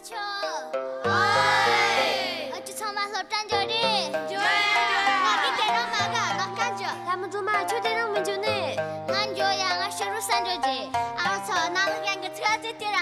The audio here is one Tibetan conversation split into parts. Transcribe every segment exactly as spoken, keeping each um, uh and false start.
ཆོ། ཨོའེ། ཨ་ཅོ་ཚང་མ་སློབ་གྲྭ་འགྱོ་རེད། འགྱོ་ཡ། ང་གི་དེ་རིང་མ་ག་ལག་ཀ་འགྱོ། ལྷ་མོ་སྒྲོལ་མ་ཁྱོད་དེ་རིང་མི་འགྱོ་ནས། ང་འགྱོ་ཡ། ང་ཕྱི་རུ་ས་འགྱོ་རྒྱུ། ཨ་ཚོ་ན་ལུག་ཡང་གི་ཚིག་ཨ་ཙི་ཏི་ར།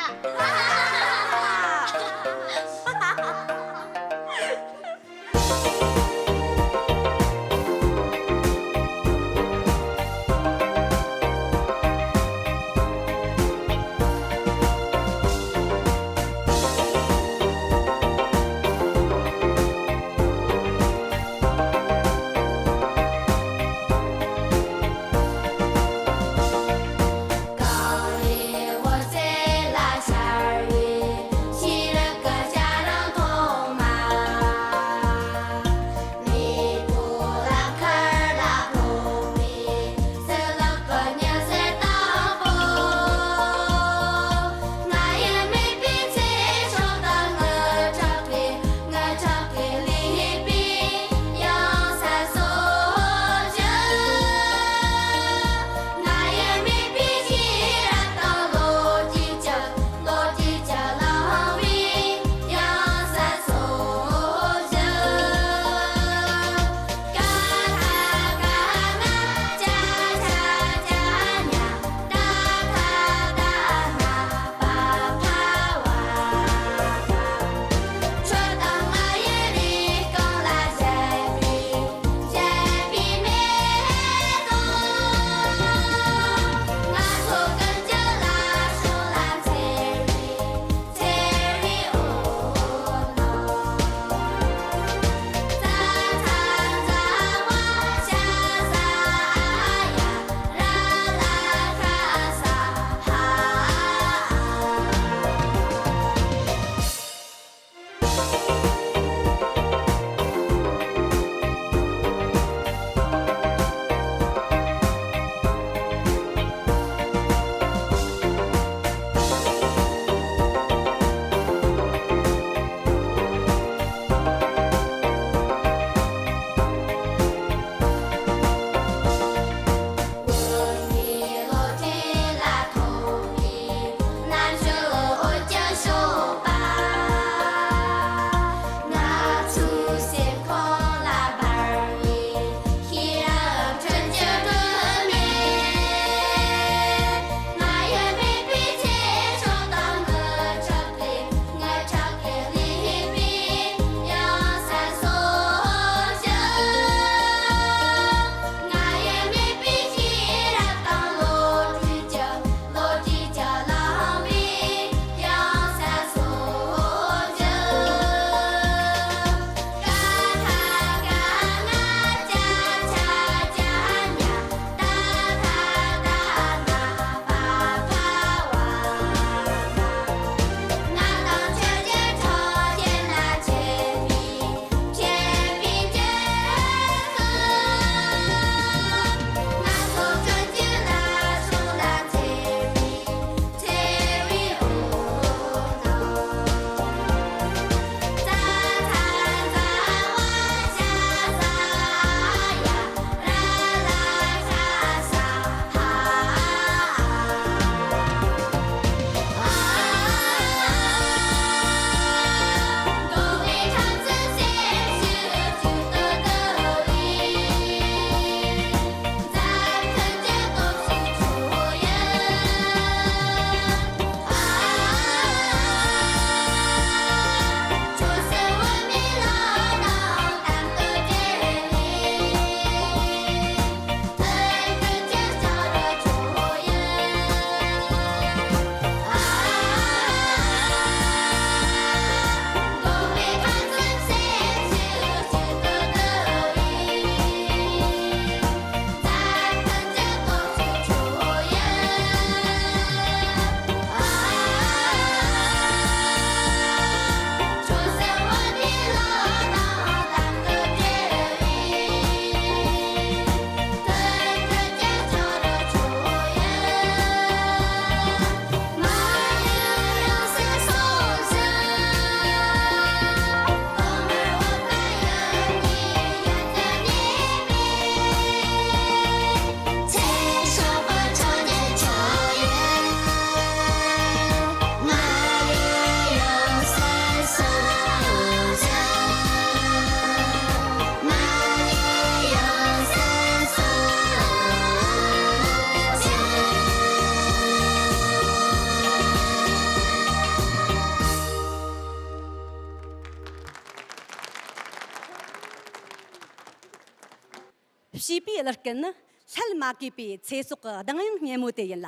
བྱིས་པའི་བླུ་སྐད་ནི་ལྷད་མ་གོས་པའི་ཚེ་སྲོག་གི་གདངས་དབྱངས་སྙན་མོ་དེ་ཡིན་ལ།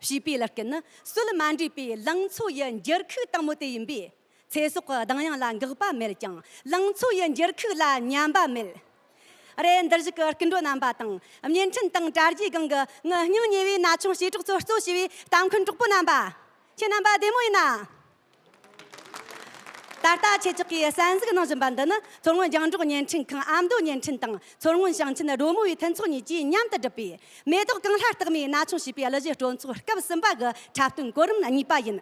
བྱིས་པའི་བླུ་སྐད་ནི་སྲོལ་མ་འདྲེས་པའི་ལང་ཚོ་ཡི་འགྱུར་ཁུག་དྭངས་མོ་དེ་ཡིན་པས། ཚེ་སྲོག་གི་གདངས་དབྱངས་ལ་འགག་པ་མེད་ཀྱང་། ལང་ཚོ་ཡི་འགྱུར་ཁུག་ལ་ཉམས་པ་མེད། རེད། འདིར་བཞུགས་ཀྱི་སྐུ་མགྲོན་རྣམ་པ་དང་། བརྙན་འཕྲིན་དང་དྲ་རྒྱའི་སྒང་གི་ངའི་སྙིང་ཉེ་བའི་ན་ཆུང་བྱིས་ཕྲུག་ཚོ་གཙོ་བྱས་པའི་ལྟ་མཁན་གྲོགས་པོ་རྣམ་པ། ཁྱེད་རྣམ་པ་བདེ་མོ་ཡིན་ན། ད་ལྟ་ཁྱེད་ཅག་གིས་གསན་གཟིགས་གནང་བཞིན་པ་འདི་ནི་མཚོ་སྔོན་རྒྱང་སྒྲོག་བརྙན་འཕྲིན་ཁང་ཨ་མདོ་བརྙན་འཕྲིན་དང་། མཚོ་སྔོན་ཞིང་ཆེན་རོལ་མོ་བའི་མཐུན་ཚོགས་གཉིས་ཀྱིས་མཉམ་དུ་བསྒྲུབས་པའི་མེ་ཏོག་གངས་ལྷ་རྟགས་མའི་ན་ཆུང་བྱིས་པའི་གླུ་གཞས་སྤྲོ་ཚོགས་སྐབས་གསུམ་པ་གི་འཁྲབ་སྟོན་གོ་རིམ་གཉིས་པ་ཡིན།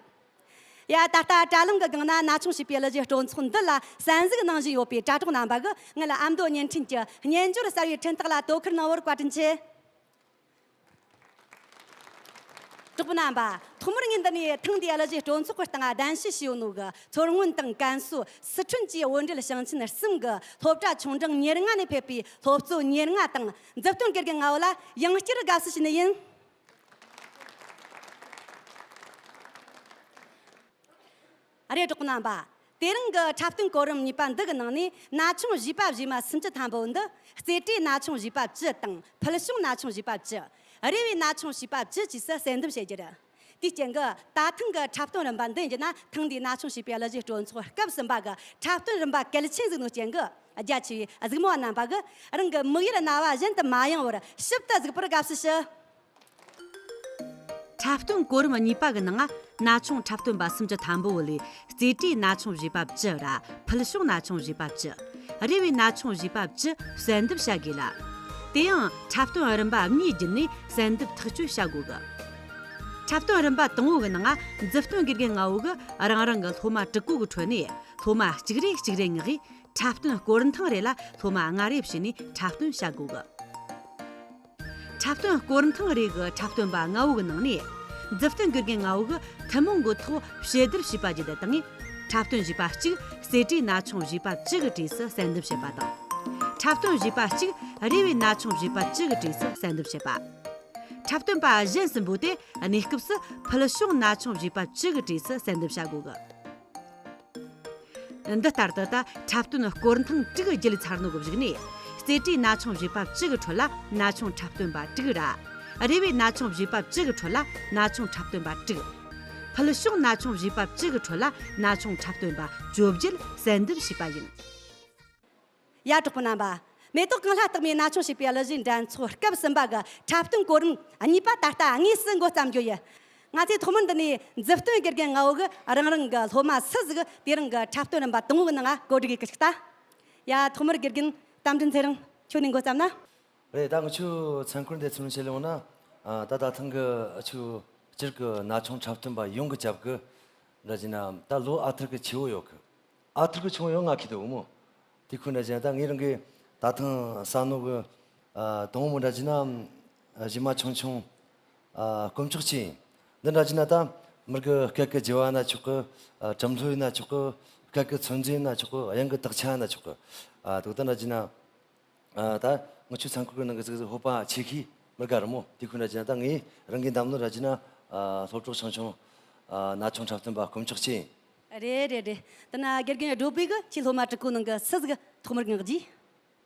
ཡ། ད་ལྟ་དྲ་ལམ་གྱི་སྒང་ན་ན་ཆུང་བྱིས་པའི་གླུ་གཞས་སྤྲོ་ཚོགས་འདི་ལ་གསན་གཟིགས་གནང་བཞིན་ཡོད་པའི་དྲ་གྲོགས་རྣམ་པ་གིས་ངེད་ཨ་མདོ་བརྙན་འཕྲིན་གྱི་སྙན་སྦྱོར་གསར་བའི་འཕྲིན་སྟེགས་ལ་དོ་ཁུར་གནང་བར་བཀའ་དྲིན་ཆེ། གྲོགས་པོ་རྣམ་པ། ཐོག་མར་ངས་འདི་ནས་ཐེངས་འདིའི་གླུ་གཞས་སྤྲོ་ཚོགས་ཀྱི་སྟེང་གདན་ཞུ་ཞུས་ཡོད་ནོ་གི་མཚོ་སྔོན་དང་ཀན་སུའུ། སི་ཁྲོན་བཅས་བོད་འབྲེལ་ཞིང་ཆེན་གསུམ་གྱི་སློབ་གྲྭ་ཆུང་འབྲིང་ཉེར་ལྔ་ནས་ཕེབས་པའི་སློབ་གཙོ་ཉེར་ལྔ་དང་། མཛུབ་སྟོན་དགེ་རྒན་ལྔ་བོ་ལ་ཡང་བསྐྱར་དགའ་བསུ་ཞུ་ནི་ཡིན། ཨ་རེ། གྲོགས་པོ་རྣམ་པ། དེ་རིང་གི་འཁྲབ་སྟོན་གོ་རིམ་གཉིས་པ་འདི་གི་ནང་ནས་ན་ཆུང་བྱིས་པ་བཞི་མ་སུམ་ཅུ་ཐམ་པོ་འདི། རྩེ་གྲས་ན་ཆུང་བྱིས་པ་བཅུ་དང་། ཕུལ་བྱུང་ན་ཆུང་བྱིས་པ་བཅུ། རེ་བའི་ན་ཆུང་བྱིས་པ་བཅུ་བཅས་སུ་གསལ་འདེམས་བྱེད་རྒྱུ་རེད། དེའི་རྐྱེན་གྱིས་ད་ཐེངས་ཀྱི་འཁྲབ་སྟོན་རིམ་པ་འདི་ཡིན་རྒྱུ་ན། ཐེངས་འདིའི་ན་ཆུང་བྱིས་པའི་གླུ་གཞས་སྤྲོ་ཚོགས་སྐབས་གསུམ་པ་གི་འཁྲབ་སྟོན་རིམ་པ་གལ་ཆེན་ཟིག་ནོ་རྐྱེན་གྱིས། རྒྱ་ཆེ་བའི་གཟིགས་མོ་བ་རྣམ་པ་གིས་རང་གི་དམིགས་ཡུལ་རྣ་བ་གཞན་དུ་མ་ཡེངས་བར་ཞིབ་ཏུ་གཟིགས་པར་དགའ་བསུ་ཞུ། འཁྲབ་སྟོན་གོ་རིམ་གཉིས་པ་གི་ནང་ན་ཆུང་འཁྲབ་སྟོན་པ་སུམ་ཅུ་ཐམ་པོ་བོ་ལས། རྩེ་གྲས་ན་ཆུང་བྱིས་པ་བཅུ་ར། ཕུལ་བྱུང་ན་ཆུང་བྱིས་པ་བཅུ། རེ་བའི་ན་ཆུང་བྱིས་པ་བཅུ་གསལ་འདེམས་བྱ་དགོས་ལ། དེ་ཡང་འཁྲབ་སྟོན་རིམ་པ་གཉིས་བརྒྱུད་ནས་གསལ་འདེམས་ཐག་གཅོད་བྱ་དགོས་གི། འཁྲབ་སྟོན་རིམ་པ་དང་པོ་གི་ནང་མཛུབ་སྟོན་དགེ་རྒན་ལྔ་བོ་གིས་རང་རང་གི་སློབ་མ་དྲུག་གོ་གི་ཁྲོད་ནས་སློབ་མ་གཅིག་རེ་གཅིག་རེ་མངགས་གིས། འཁྲབ་སྟོན་སྐོར་ཐེངས་རེ་ལ་སློབ་མ་ལྔ་རེ་བྱས་ནས་འཁྲབ་སྟོན་བྱ་དགོས་གི། འཁྲབ་སྟོན་སྐོར་ཐེངས་རེ་གི་འཁྲབ་སྟོན་པ་ལྔ་བོ་གི་ནང་ནས། མཛུབ་སྟོན་དགེ་རྒན་ལྔ་བོ་གིས་ཐུན་མོང་གི་ཐོག་ཞིབ་བསྡུར་བྱས་པ་བརྒྱུད་དེ་བཏང་ངས། འཁྲབ་སྟོན་བྱས་པ་གཅིག་རྩེ་གྲས་ན་ཆུང་བྱིས་པ་བཅུ་གི་གྲས་སུ་གསལ་འདེམས་བྱས་པ་དང་། འཁྲབ་སྟོན་བྱས་པ་གཅིག་རེ་བའི་ན་ཆུང་བྱིས་པ་བཅུ་གི་གྲས་སུ་གསལ་འདེམས་བྱས་པ། འཁྲབ་སྟོན་པ་གཞན་གསུམ་པོ་དེ་གནས་སྐབས་སུ་ཕུལ་བྱུང་ན་ཆུང་བྱིས་པ་བཅུ་གི་གྲས་སུ་གསལ་འདེམས་བྱ་དགོས་གི། འདི་ལྟར་དུ་ད་འཁྲབ་སྟོན་སྐོར་ཐེངས་དྲུག་བརྒྱུད་ཚར་ནོ་གི་གཞུག་ནས། རྩེ་གྲས་ན་ཆུང་བྱིས་པ་བཅུ་གི་ཁྲོད་ལ་ན་ཆུང་འཁྲབ་སྟོན་པ་དྲུག་ར། རེ་བའི་ན་ཆུང་བྱིས་པ་བཅུ་གི་ཁྲོད་ལ་ན་ཆུང་འཁྲབ་སྟོན་པ་དྲུག། ཕུལ་བྱུང་ན་ཆུང་བྱིས་པ་བཅུ་གི་ཁྲོད་ལ་ན་ཆུང་འཁྲབ་སྟོན་པ་བཅོ་བརྒྱད་གསལ་འདེམས་བྱས་པ་ཡིན། ཡ། གྲོགས་པོ་རྣམ་པ། མེ་ཏོག་གངས་ལྷ་རྟགས་མའི་ན་ཆུང་བྱིས་པའི་གླུ་གཞས་འགྲན་ཚོགས་སྐབས་གསུམ་པ་གི་འཁྲབ་སྟོན་གོ་རིམ་གཉིས་པ་ད་ལྟ་དངོས་སུ་འགོ་བརྩམས་རྒྱུ་ཡིན། ང་ཚོས་ཐོག་མར་འདི་ནས་མཛུབ་སྟོན་དགེ་རྒན་ལྔ་བོ་གིས་རང་རང་གི་སློབ་མ་སུ་ཟིག་དེ་རིང་གི་འཁྲབ་སྟོན་རིམ་པ་དང་པོ་གི་ནང་གོ་སྒྲིག་ཡེད་གི་ཞིག་ལྟ། ཡ། ཐོག་མར་དགེ་རྒན་རྟ་མགྲིན་ཚེ་རིང་ཁྱོད་ནས་འགོ་བརྩམས་ན། རེད། ད་ང་ཆོའི་མཚན་འཁོར་འདི་ཚུར་བཤད་ཡོང་ན། ཨ། ད་ད་ཐེངས་གི་ཆུ་སྤྱིར་གི་ན་ཆུང་འཁྲབ་སྟོན་པ་ཡོངས་ཀྱི་རྒྱབ་གི་འདྲ་བྱས་ན། ད་ལོ་ཨ་ཐུར་གི་ཆེ་བོ་ཡོད་གི། ཨ་ཐུར་གི་ཆུང་ཡོད་ང་ཁི་དོ་མོ། དེ་ཁུ་འདྲ་བྱས་ན་ད་ངའི་རང་གི་ད་ཐེངས་ས་ནོ་གི། ཨ། དང་པོ་འདྲ་བྱས་ན། ཨ། གཞས་མ་ཆུང་ཆུང་། ཨ། དཀོན་མཆོག་ཅན། འདི་འདྲ་བྱས་ན་ད་མི་གི་སྐད་ཀྱི་རྒྱུ་བ་ན་ཆོག་གི། ཨ། གྲུབ་མཐོ་ཡིན་ན་ཆོག་གི། སྐད་ཀྱི་ཚོད་འཛིན་ཡིན་ན་ཆོག་གི། དབྱངས་ཀྱི་དག་ཆ་ཡིན་ན་ཆོག་གི། ཨ། དེ་ད་འདྲ་བྱས་ན། ཨ། ད་ང་ཆོའི་མཚན་འཁོར་གི་ནང་གི་ཟིག་ཟིག་སྤོབས་པ་ཆེ་ཤོས་མི་དགའ་རི་མོ། དེ་ཁུ་འདྲ་བྱས་ན་ད་ངའི་རང་གི་འདམ་ལོ་འདྲ་བྱས་ན། ཨ། སློབ་གྲོགས་ཆུང་ཆུང་། ཨ། ན་ཆུང་འཁྲབ་སྟོན་པ་དཀོན་མཆོག་ཅན། རེད་རེད་རེད། དེ་ན་དགེ་རྒན་སྒྲོལ་བུ་གིས་ཁྱེད་སློབ་མ་དྲུག་གོ་ནང་གི་སུ་ཟིག་ཐོག་མར་མངགས་རྒྱུས།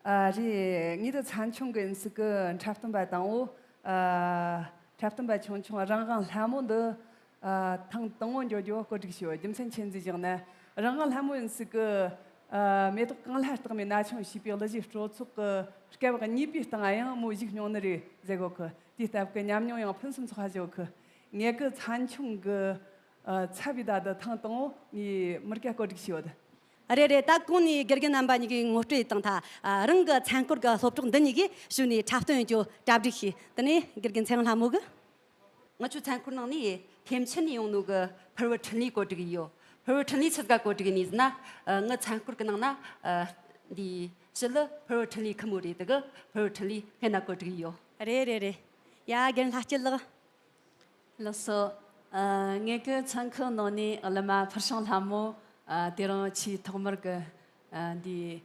ཨ། རེད། ངེད་དུ་མཚན་ཆུང་གི་ཡིན་སྲིད་གི་འཁྲབ་སྟོན་པ་དང་པོ། ཨ། འཁྲབ་སྟོན་པ་ཆུང་ཆུང་རང་དབང་ལྷ་མོ་འདི། ཨ། ཐེངས་དང་པོ་འགྱོ་རྒྱུ་བོ་བཀོད་སྒྲིག་བྱས་ཡོད། རྒྱུ་མཚན་ཆི་ཟིག་ཟེར་ན། རང་དབང་ལྷ་མོ་ཡིན་སྲིད་གི། ཨ། མེ་ཏོག་གངས་ལྷ་རྟགས་མའི་ན་ཆུང་བྱིས་པའི་གླུ་གཞས་སྤྲོ་ཚོགས་ཀྱི་སྐབས་གཉིས་པའི་སྟེང་ཡང་མོ་ཞུགས་མྱོང་ནི་རེད་ཟེར་གོ་གི། དེའི་སྟབས་ཀྱིས་ཉམས་མྱོང་ཡང་ཕུན་སུམ་ཚོགས་པ་བྱེད་གོ་གི། ངེད་གི་མཚན་ཆུང་གི། ཨ། ཚབ་བྱས་ད་ད་ཐེངས་དང་པོ་ངས་མི་སྐད་བཀོད་སྒྲིག་བྱས་ཡོད། རེད་རེད། ད་གོང་ནས་དགེ་རྒན་རྣམ་པ་གཉིས་ཀྱིས་ངོ་སྤྲོད་བཏང་ཐལ། ཨ། རང་གི་མཚན་འཁོར་གྱི་སློབ་གྲོགས་འདི་གཉིས་ཀྱིས་གཞུག་ནས་འཁྲབ་སྟོན་རྒྱུ་གྲ་སྒྲིག་བྱས། དེ་ནས་དགེ་རྒན་ཚེ་དབང་ལྷ་མོ་གིས། ང་ཆོའི་མཚན་འཁོར་ནང་ནས་ཐེམ་ཆེན་ནས་ཡོང་ནོ་གི་ཕུར་བུ་འཕྲིན་ལས་བཀོད་སྒྲིག་ཡོད། ཕུར་བུ་འཕྲིན་ལས་ཆི་ཟིག་ག་བཀོད་སྒྲིག་ནི་ཟེར་ན། ཨ། ངའི་མཚན་འཁོར་གི་ནང་ན། ཨ། འདི་ཕྱི་ལ་ཕུར་བུ་འཕྲིན་ལས་ཁི་མོ་རེད། དེ་གི་ཕུར་བུ་འཕྲིན་ལས་སྔོན་ན་བཀོད་སྒྲིག་ཡོད། རེད་རེད་རེད། ཡ། རྒན་ལྷ་སྐྱིད་ལགས། ལགས་སོ། ཨ། ངེད་ཀྱི་མཚན་འཁོར་ནང་ནས་གླུ་མ་ཕུར་བྱུང་ལྷ་མོ། ཨ། དེ་རིང་ཆེས་ཐོག་མར་གི། ཨ། འདི།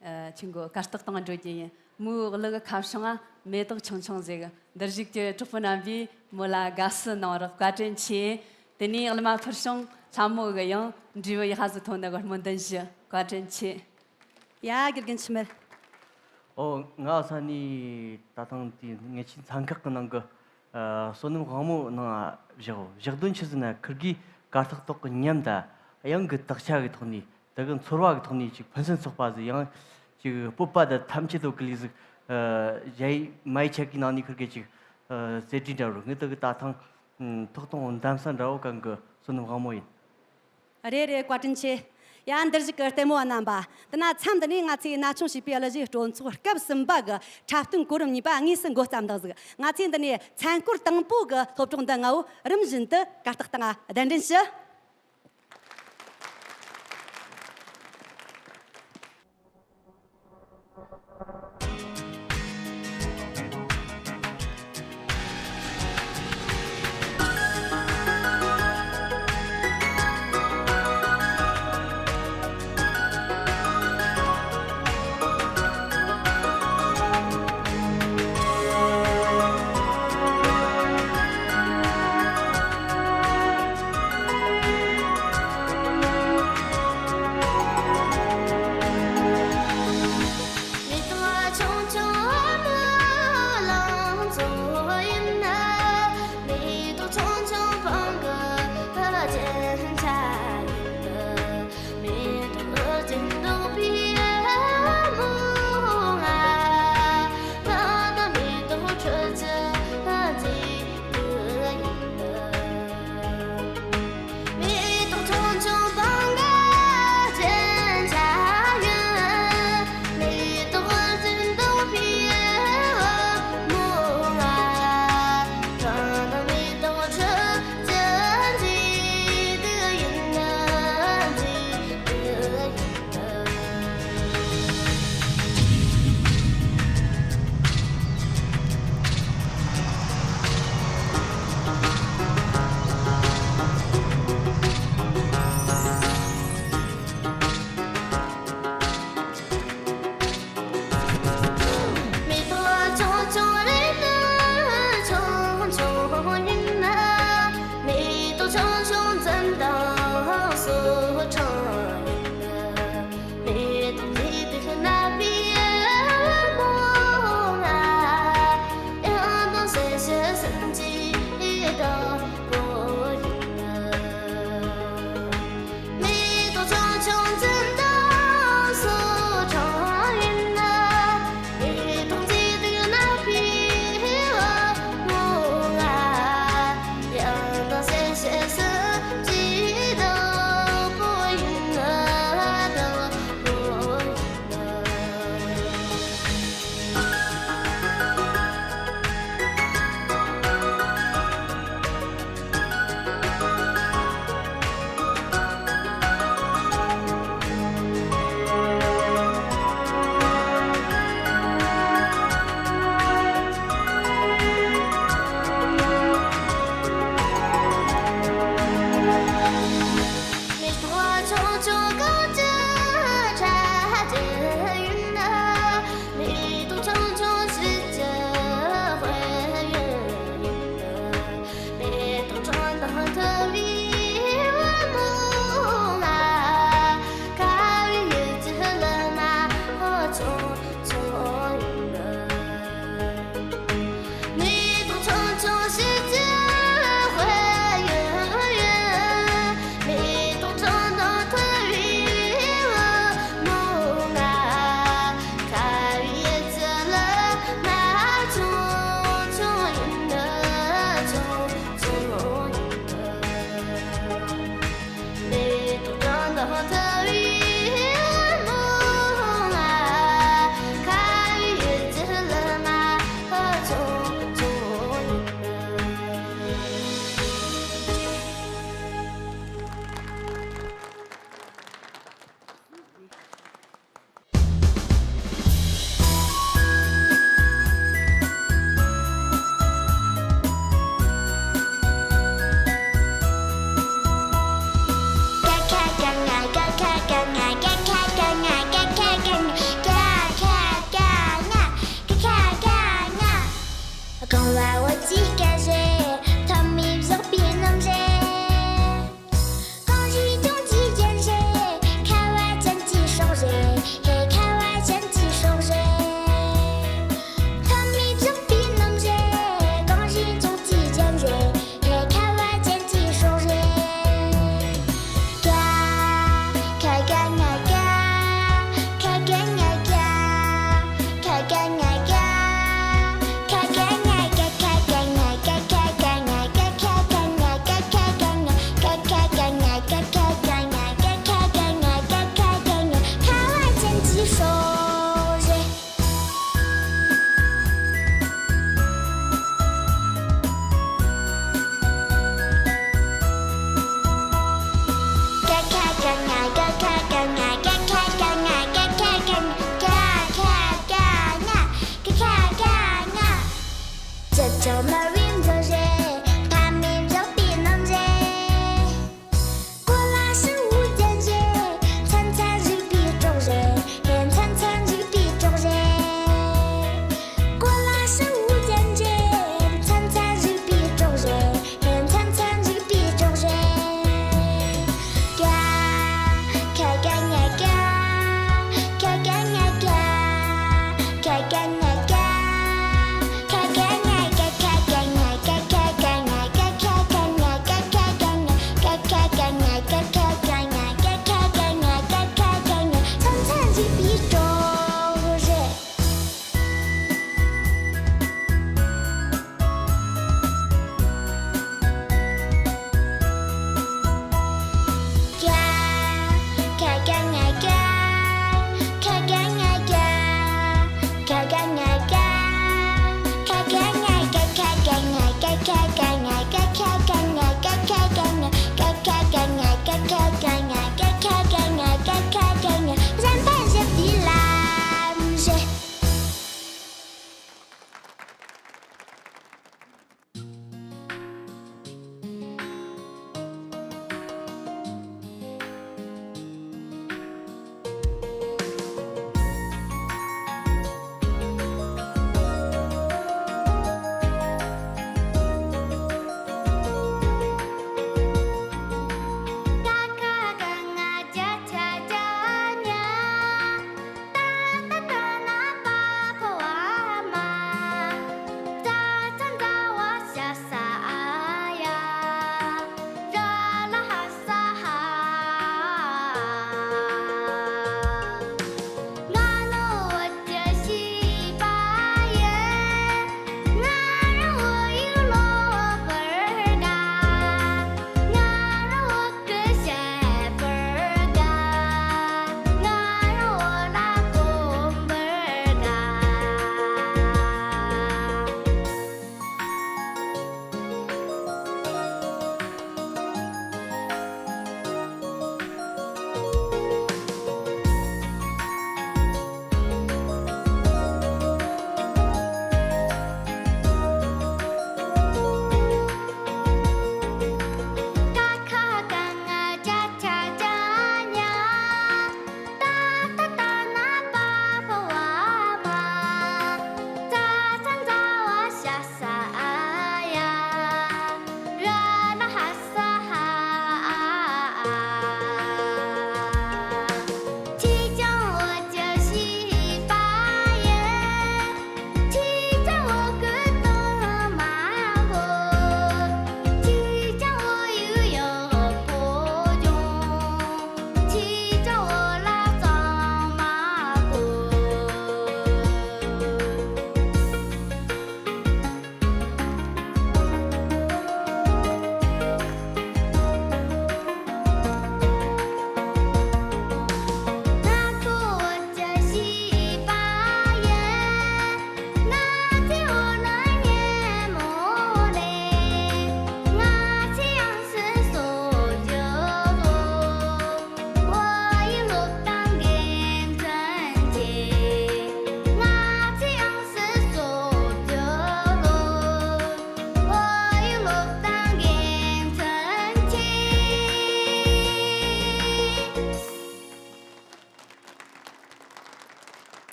ཨ། ཁྱེད་ཀྱི་གར་སྟེགས་སྟེང་འགྲོ་རྒྱུ་ཡིན། མོའི་གླུ་གི་ཁ་བྱང་ང་མེ་ཏོག་ཆུང་ཆུང་ཟེར་གི། འདིར་བཞུགས་ཀྱི་གྲོགས་པོ་རྣམ་པས་མོ་ལ་དགའ་བསུ་གནང་བར་བཀའ་དྲིན་ཆེ། དེ་ནས་གླུ་མ་ཕུར་བྱུང་ལྷ་མོ་གི་ཡང་འབྲས་བུ་ཡག་པ་ཟིག་ཐོན་ནི་གི་སྨོན་འདུན་ཞུ། བཀའ་དྲིན་ཆེ། ཡ། དགེ་རྒན་འཆི་མེད། ཨོ། ང་ས་ནས་ད་ཐེངས་དེའི་ངེད་ཆོའི་ཚན་ཁག་གི་ནང་གི་ཨ་བསོད་ནམས་དབང་མོ་ནང་བཞག་བཞག་དོན་ཆི་ཟིག་ན། ཁིར་གིས་གར་སྟེགས་ཐོག་གི་ཉམས་དང་དབྱངས་ཀྱི་དག་ཆ་གི་ཐོག་ནས། དེ་གི་ཚོར་བ་གི་ཐོག་ནས་ཅིག་ཕུན་སུམ་ཚོགས་པ་ཟིག། ཡང་ཅིག་སྤོབས་པ་དང་ཐམས་ཅད་དོ་གི་ལས་ཟིག་ཨ་གཞས་མ་ཡིག་ཆ་གི་ནང་ནས་ཁིར་གིས་ཅིག་ཨ་གསེར་བྲིས་འདྲ་བོ་རེད། ངས་དེ་གི་ད་ཐེངས་ཐོག་དང་འདམ་ས་འདྲ་བོ་གང་གི་བསོད་ནམས་དབང་མོ་ཡིན། རེད་རེད། བཀའ་དྲིན་ཆེ། ཡ། འདིར་བཞུགས་ཀྱི་ལྟད་མོ་བ་རྣམ་པ། དེ་ན་མཚམས་འདི་ནས་ང་ཚོས་ན་ཆུང་བྱིས་པའི་གླུ་གཞས་སྤྲོ་ཚོགས་སྐབས་གསུམ་པ་གི་འཁྲབ་སྟོན་གོ་རིམ་གཉིས་པ་དངོས་སུ་འགོ་བརྩམས་བཏང་ཟིག། ང་ཚོས་འདི་ནས་མཚན་སྐོར་དང་པོ་གི་སློབ་གྲོགས་འདི་ལྔ་བོ་རིམ་བཞིན་དུ་གར་སྟེགས་སྟེང་གདན་འདྲེན་ཞུ།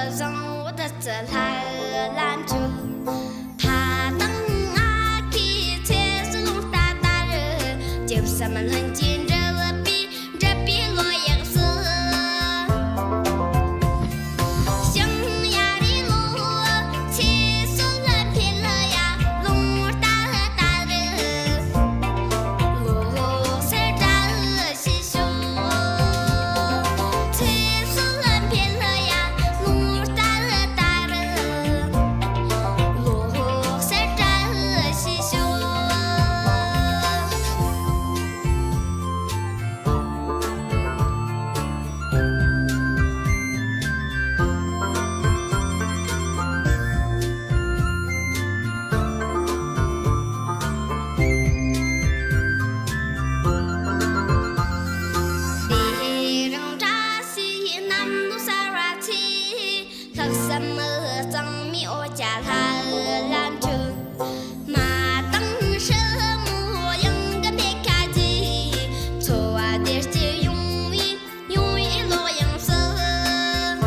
བཟང་བོ་བདུད་རྩི་ལྷ་ལ་མཆོད། ཕ་དང་མ་ཁའི་ཚེ་སྲོག་ལུང་རྟ་ལྟར། ཇི་བསམ་ལྷུན་གྱིས་འགྲུབ་པའི། འགྲུབ་པའི་བློ་ཡག་སྲིད། ཞིང་ཡ་རེ་ལོ་ཚེ་སྲོག་འཕེལ་ཡ་ལུང་རྟ་ལྟར། ལོ་སར་བཀྲ་ཤིས་ཤོག། ཚེ་སྲོག་འཕེལ་ཡ་ལུང་རྟ་ལྟར། ལོ་སར་བཀྲ་ཤིས་ཤོག། དེ་རིང་བཀྲ་ཤིས་གནམ་ལོ་གསར་བ་ཚེས། ལྷག་བསམ་གཙང་མའི་འོ་བརྒྱ་ལྷ་ལ་མཆོད། མ་དང་སྲུ་མོ་གཡང་གི་མེ་ཁ་གྱིས། འཚོ་བ་བདེ་སྐྱིད་ཡོང་བའི། ཡོང་བའི་བློ་ཡང་སྲིད།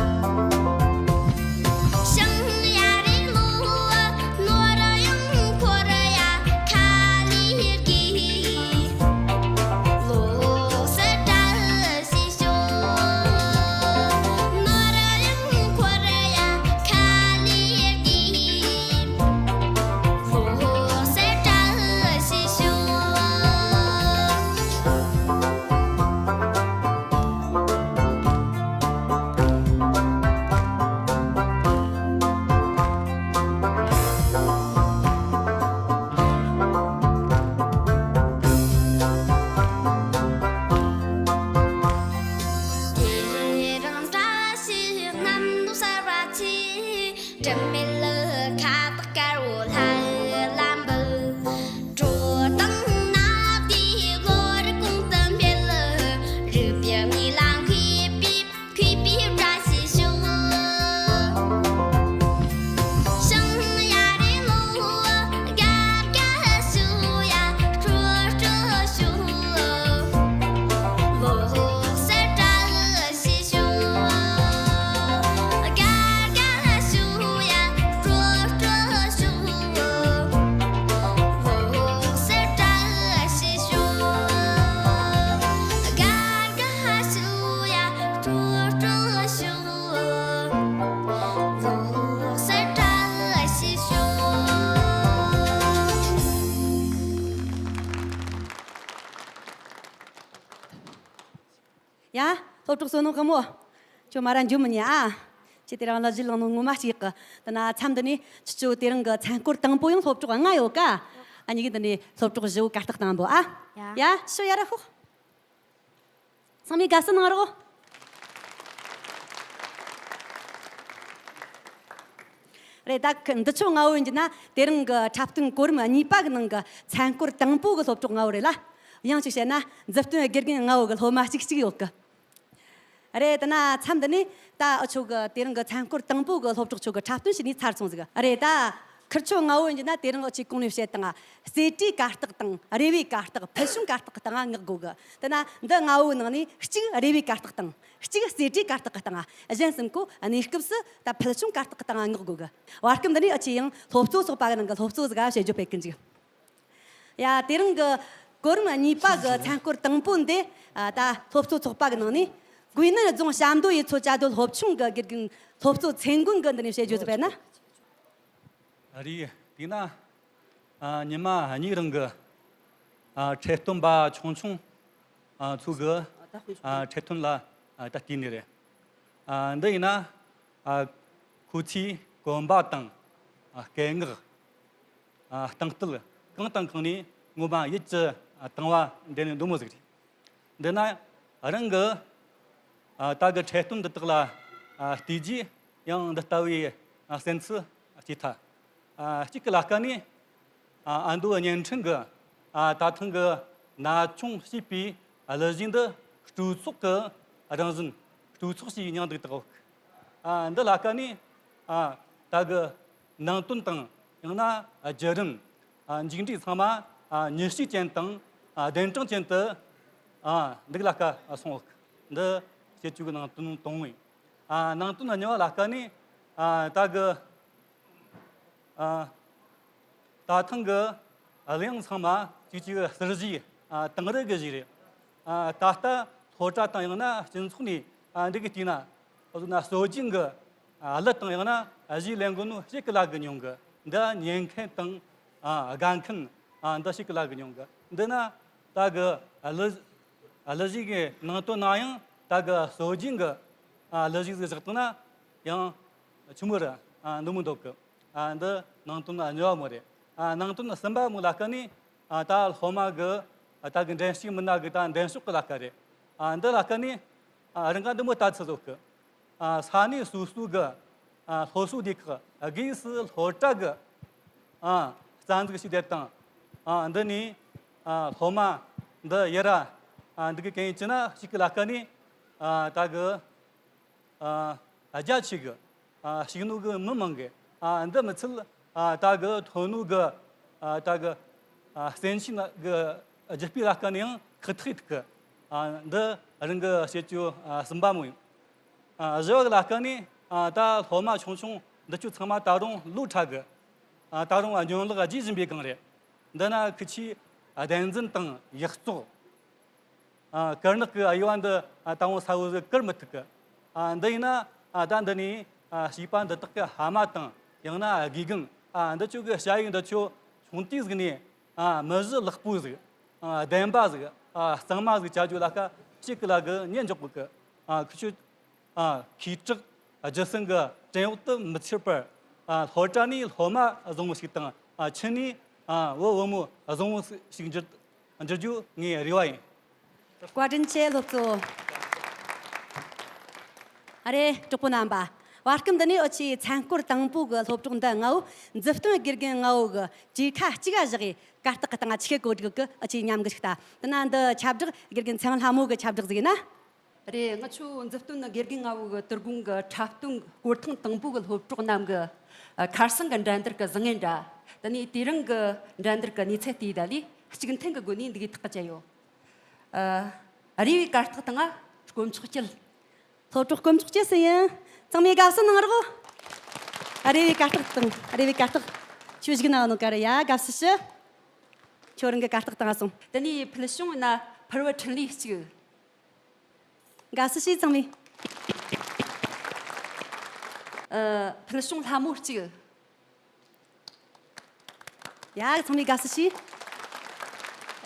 ཞིང་ཡ་རེ་ལོ་ནོར་གཡང་འཁོར་ཡ་ཁ་ལས་དགོས། ལོ་སར་བཀྲ་ཤིས་ཤོག། ནོར་གཡང་འཁོར་ཡ་ཁ་ལས་དགོས། ལོ་སར་བཀྲ་ཤིས་ཤོག། དེ་རིང་བཀྲ་ཤིས་གནམ་ལོ་གསར་བ་ཚེས། དྲི་མེད་ཁ་དོག་དཀར་བོ་ལྷ་ལ་འབུལ། དྲོད་དང་ནག་དེའི་བློ་རིག་གོང་དུ་འཕེལ། རིག་པའི་གནས་ལ་མཁས་པའི་མཁས་པའི་བཀྲ་ཤིས་ཤོག། ཞིང་ཡ་རེ་ལོ་དགའ་དགའ་ཞུ་ཡ་སྤྲོ་སྤྲོ་ཞུ། ལོ་སར་བཀྲ་ཤིས་ཤོག། དགའ་དགའ་ཞུ་ཡ་སྤྲོ་སྤྲོ་ཞུ། ལོ་སར་བཀྲ་ཤིས་ཤོག། དགའ་དགའ་ཞུ་ཡ་སྤྲོ་སྤྲོ་ཞུ། ལོ་སར་བཀྲ་ཤིས་ཤོག། ཡ། སློབ་གྲོགས་བསོད་ནམས་དཔལ་མོ། ཁྱོད་མ་ར་འཇུ་མི་ཉན་ཨ། ཁྱེད་དེ་རིང་གླུ་གཞས་བླངས་ནོ་ངོ་མ་གཅིག་གི། དེ་ན་མཚམས་འདི་ནས་ཁྱེད་ཚོ་དེ་རིང་གི་མཚན་སྐོར་དང་པོ་ཡང་སློབ་གྲོགས་ལྔ་ཡོད་ཀ། ཨ་ནི་གི་འདི་ནས་སློབ་གྲོགས་བཞི་བོ་གར་སྟེགས་སྟེང་འབོ་ཨ། ཡ། ཡ་ཤོ་ཡ་ར་ཤོ། ཚང་མས་དགའ་བསུ་གནང་རོགས། རེད་ད། འདི་ཆོ་ལྔ་བོ་ཡིན་རྒྱུ་ན་དེ་རིང་གི་འཁྲབ་སྟོན་གོ་རིམ་གཉིས་པ་གི་ནང་གི་མཚན་སྐོར་དང་པོ་གི་སློབ་གྲོགས་ལྔ་བོ་རེད་ལ། ཡང་གཅིག་བཤད་ན་མཛུབ་སྟོན་དགེ་རྒན་ལྔ་བོ་གི་སློབ་མ་གཅིག་གཅིག་ཡོད་གི། རེད་དེ་ན་མཚམས་འདི་ནས་ད་འུ་ཆོ་གི་དེ་རིང་གི་མཚན་སྐོར་དང་པོ་གི་སློབ་གྲོགས་ཆོ་གི་འཁྲབ་སྟོན་བྱས་ནས་ཚར་སོང་ཟིག། རེད་ད། ཁིར་ཆོ་ལྔ་བོ་ཡིན་རྒྱུ་ན་དེ་རིང་འུ་ཆོས་གོང་ནས་བཤད་དང་། རྩེ་གྲས་གར་སྟེགས་དང་རེ་བའི་གར་སྟེགས། ཕུལ་བྱུང་གར་སྟེགས་སྟེང་ང་མངགས་དགོས་གི། དེ་ན་འདི་ལྔ་བོའི་ནང་ནས་གཅིག་རེ་བའི་གར་སྟེགས་སྟེང་། གཅིག་རྩེ་གྲས་གར་སྟེགས་སྟེང་། གཞན་གསུམ་པོ་གནས་སྐབས་སུ་ད་ཕུལ་བྱུང་གར་སྟེགས་སྟེང་ང་མངགས་དགོས་གི། བར་སྐབས་འདི་ནས་འུ་ཆོས་ཡང་སློབ་གཙོ་ཚོགས་པ་གི་ནང་གི་སློབ་གཙོ་ཟིག་ག་བཤད་རྒྱུ་ཕེབས་གི་འཇུག། ཡ། དེ་རིང་གི་གོ་རིམ་གཉིས་པ་གི་མཚན་སྐོར་དང་པོ་འདི། ཨ། ད་སློབ་གཙོ་ཚོགས་པ་གི་ནང་ནས་ཀུའེ་ནན་རྫོང་བྱམས་མདོ་ཡུལ་ཚོ་བཅའ་སྡོད་སློབ་ཆུང་གི་དགེ་རྒན་སློབ་གཙོ་ཚེ་མགོན་གི་འདི་ནས་བཤད་རྒྱུ་ཟིག་ཕེབས་ན། ཨ་རེད། དེས་ན། ཨ། ཉི་མ་གཉིས་རིང་གི། ཨ། འཁྲབ་སྟོན་པ་ཆུང་ཆུང་། ཨ། ཚོ་གི། ཨ། འཁྲབ་སྟོན་ལ། ཨ། ད་བལྟས་ནི་རེད། ཨ། འདི་ཡིན་ན། ཨ། ཁོ་ཚོའི་གོམ་པ་དང་། ཨ། སྐད་ངག་ཨ། སྟངས་སྟེགས་གང་དང་གང་ནས་ངོ་མ་ཡིད་ཀྱི། ཨ། དང་བ་འདྲེས་ནས་འདུག་མོ་ཟིག་རེད། འདི་ན་རང་གི། ཨ། ད་གི་འཁྲབ་སྟོན་འདི་དག་ལ། ཨ། བལྟས་རྗེས་ཡང་འདི་ལྟ་བུའི། ཨ། སེམས་ཚུལ་སྐྱེས་ཐལ། ཨ། གཅིག་གི་ལ་ཀ་ནས། ཨ། ཨ་མདོ་བརྙན་འཕྲིན་གི། ཨ། ད་ཐེངས་གི་ན་ཆུང་ཞེས་པའི་གླུ་གཞས་འདི་སྤྲོ་ཚོགས་ཀྱི་རང་བཞིན། སྤྲོ་ཚོགས་ཞེས་མྱིང་འདོགས་ཏེ་ཡོད། ཨ། འདི་ལ་ཀ་ནས། ཨ། ད་གི་ནང་དོན་དང་ཡང་ན་བརྒྱུད་རིམ། ཨ། མཇུག་འབྲས་ཚང་མ། ཨ། མྱི་གཤིས་ཅན་དང་། ཨ། གདན་དྲངས་ཅན་དུ། ཨ། འདུག་ལ་ཀ་སོང་ཡོད། འདི་བཤད་རྒྱུ་གི་ནང་དོན་དང་པོ་ཡིན། ཨ། ནང་དོན་གཉིས་པ་ལ་ཀ་ནས། ཨ། ད་གི། ཨ། ད་ཐེངས་གི་གླུ་དབྱངས་ཚང་མ་གཅིག་གཅིག་ཟུར་བཞུགས། ཨ། དེང་རབས་གི་གཞས་རེད། ཨ། ད་ལྟ་སློབ་གྲྭ་དང་ཡང་ན་སྤྱི་ཚོགས་ནས། ཨ། འདི་གི་དུས་ན་འུ་ཚོ་ན་སྲོལ་རྒྱུན་གི། ཨ། གླུ་དང་ཡང་ན་གཞས་ལེན་གོ་ནོ་ཞིག་གི་ལ་གི་མྱོང་གི། འདི་ཉན་མཁན་དང་། ཨ། དགའ་མཁན། ཨ། འདི་ཞིག་གི་ལ་གི་མྱོང་གི། འདི་ན་ད་གི་གླུ་གླུ་གཞས་གི་ནང་དོན་ན་ཡང་ད་གི་སྲོལ་རྒྱུན་གི། ཨ། གླུ་གཞས་ཟིག་བཞག་བཏང་ན་ཡང་ཆི་མོ་རེད། ཨ། འདི་མོ་འདུག་གི། ཨ། འདི་ནང་དོན་གཉིས་པ་མོ་རེད། ཨ། ནང་དོན་གསུམ་པ་མོ་ལ་ཀ་ནི། ཨ། ད་སློབ་མ་གི། ཨ། ད་གི་འགྲན་ཞུགས་མི་སྣ་གི་ད་འགྲན་ཞུགས་གི་ལ་ཀ་རེད། ཨ། འདི་ལ་ཀ་ནི། ཨ། རང་ག་འདི་མོ་ལྟ་ཚུལ་འདུག་གི། ཨ། ས་གནས་སོ་སོ་གི། ཨ། སློབ་གསོ་སྡེ་ཁག་སྒོས་སུ་སློབ་གྲྭ་གི། ཨ། རྩ་འཛུགས་བྱས་དེ་དང་། ཨ། འདི་ནི། ཨ། སློབ་མ་འདི་ཡི་ར། ཨ། འདི་གི་གན་ཡིན་ཅི་ན་ཞིག་གི་ལ་ཀ་ནི། ཨ། ད་གི། ཨ། རྒྱ་ཆེ་གི། ཨ། ཤེས་ནོ་གི་མི་མང་གི། ཨ། འདི་མི་ཚད། ཨ། ད་གི་ཐོན་ནོ་གི། ཨ། ད་གི། ཨ། སེམས་ཤུགས་གི་རྒྱུ་སྤུས་ལ་ཀ་ནི་ཡང་ཁག་ཐེག་གི། ཨ། འདི་རང་གི་བཤད་རྒྱུ། ཨ། གསུམ་པ་མོ་ཡིན། ཨ། བཞི་བ་གི་ལ་ཀ་ནི། ཨ། ད་སློབ་མ་ཆུང་ཆུང་འདི་ཚོ་ཚང་མ་ད་རུང་ལོ་ཕྲ་གི། ཨ། ད་རུང་སྙན་ངག་རྒྱས་བཞིན་པའི་སྒང་རེད། འདི་ན་ཁི་ཆོས་བདེན་རྫུན་དང་ཡིག་བཙོག། ཨ། དཀར་ནག་གི་དབྱེ་བ་འདི། ཨ། ད་འོ་ས་བོ་ཟིག་བཀར་མི་ཐུབ་གི། ཨ། འདི་ཡིན་ན། ཨ། ད་འདི་ནས། ཨ། བྱིས་པ་འདི་དག་གི་ཕ་མ་དང་ཡང་ན་དགེ་རྒན། ཨ། འདི་ཚོ་གི་ཞ་ཡིག་འདི་ཚོ་ཆུང་དུས་ཟིག་ནས། ཨ། མི་གཞི་ལེགས་པོ་ཟིག། ཨ། ལྡན་པ་ཟིག། ཨ། གཙང་མ་ཟིག་བྱ་རྒྱུ་ལ་ཀ་ཞིག་གི་ལ་གི་ཉན་འཇོག་དགོས་གི། ཨ། ཁི་ཆོས། ཨ། ཁེ་གྲགས་རྒྱུ་སྲང་གི་བྲན་འོག་ཏུ་མི་ཚུད་པར། ཨ། སློབ་གྲྭ་ནས་སློབ་མ་བཟང་བོ་ཞིག་དང་། ཨ། ཁྱིམ་ནས། ཨ། བུ་བུ་མོ་བཟང་བོ་ཞིག་འགྱུར་འགྱུར་རྒྱུ་ངའི་རེ་བ་ཡིན། བཀའ་དྲིན་ཆེ་སློབ་གཙོ། ཨ་རེ་གྲོགས་པོ་རྣམ་པ། བར་སྐབས་འདི་ནས་འུ་ཆོའི་མཚན་སྐོར་དང་པོ་གི་སློབ་གྲོགས་འདི་ལྔ་བོ་མཛུབ་སྟོན་དགེ་རྒན་ལྔ་བོ་གི་གྲས་ཁ་གཅིག་ག་བཞག་གི་གར་སྟེགས་གི་སྟེང་ང་ཆི་གེ་གོ་སྒྲིག་གི། འུ་ཆོས་མཉམ་གི་ཞིག་ལྟ། དེ་ན་འདི་ཁྱབ་བསྒྲགས་དགེ་རྒན་ཚེ་རིང་ལྷ་མོ་གི་ཁྱབ་བསྒྲགས་ཟིག་ཡིན་ན། རེད། ང་ཆོ་མཛུབ་སྟོན་ནི་དགེ་རྒན་ལྔ་བོ་གི་དོ་དགོང་གི་འཁྲབ་སྟོན་སྐོར་ཐེངས་དང་པོ་གི་སློབ་གྲོགས་རྣམས་ཀྱི། ཨ། ཁར་སང་གི་འགྲན་བསྡུར་གི་བཟང་ངན་འདྲ། དེ་ནས་དེ་རིང་གི་འགྲན་བསྡུར་གི་གནས་ཚད་དེ་ད་ལས་གཅིག་མཐུན་གི་སྒོ་ནས་འདི་གའི་ཐག་བཅད་ཡོད། ཨ། རེ་བའི་གར་སྟེགས་སྟེང་ང་དཀོན་མཆོག་སྐྱིད། སློབ་གྲོགས་དཀོན་མཆོག་སྐྱིད་སུ་ཡིན། ཚང་མས་དགའ་བསུ་གནང་རོགས། ཨ། རེ་བའི་གར་སྟེགས་སྟེང་། རེ་བའི་གར་སྟེགས། ཁྱོད་བཞུགས་ན་ནོ་ག་རེ་ཡ། དགའ་བསུ་ཞུ། ཁྱོད་རང་གི་གར་སྟེགས་སྟེང་ང་སོང་། དེ་ནས་ཕུལ་བྱུང་ན་ཕུར་བུ་འཕྲིན་ལས་གཅིག། དགའ་བསུ་ཞུས། ཚང་མས། ཨ། ཕུལ་བྱུང་ལྷ་མོ་གཅིག། ཡ། ཚང་མས་དགའ་བསུ་ཞུས།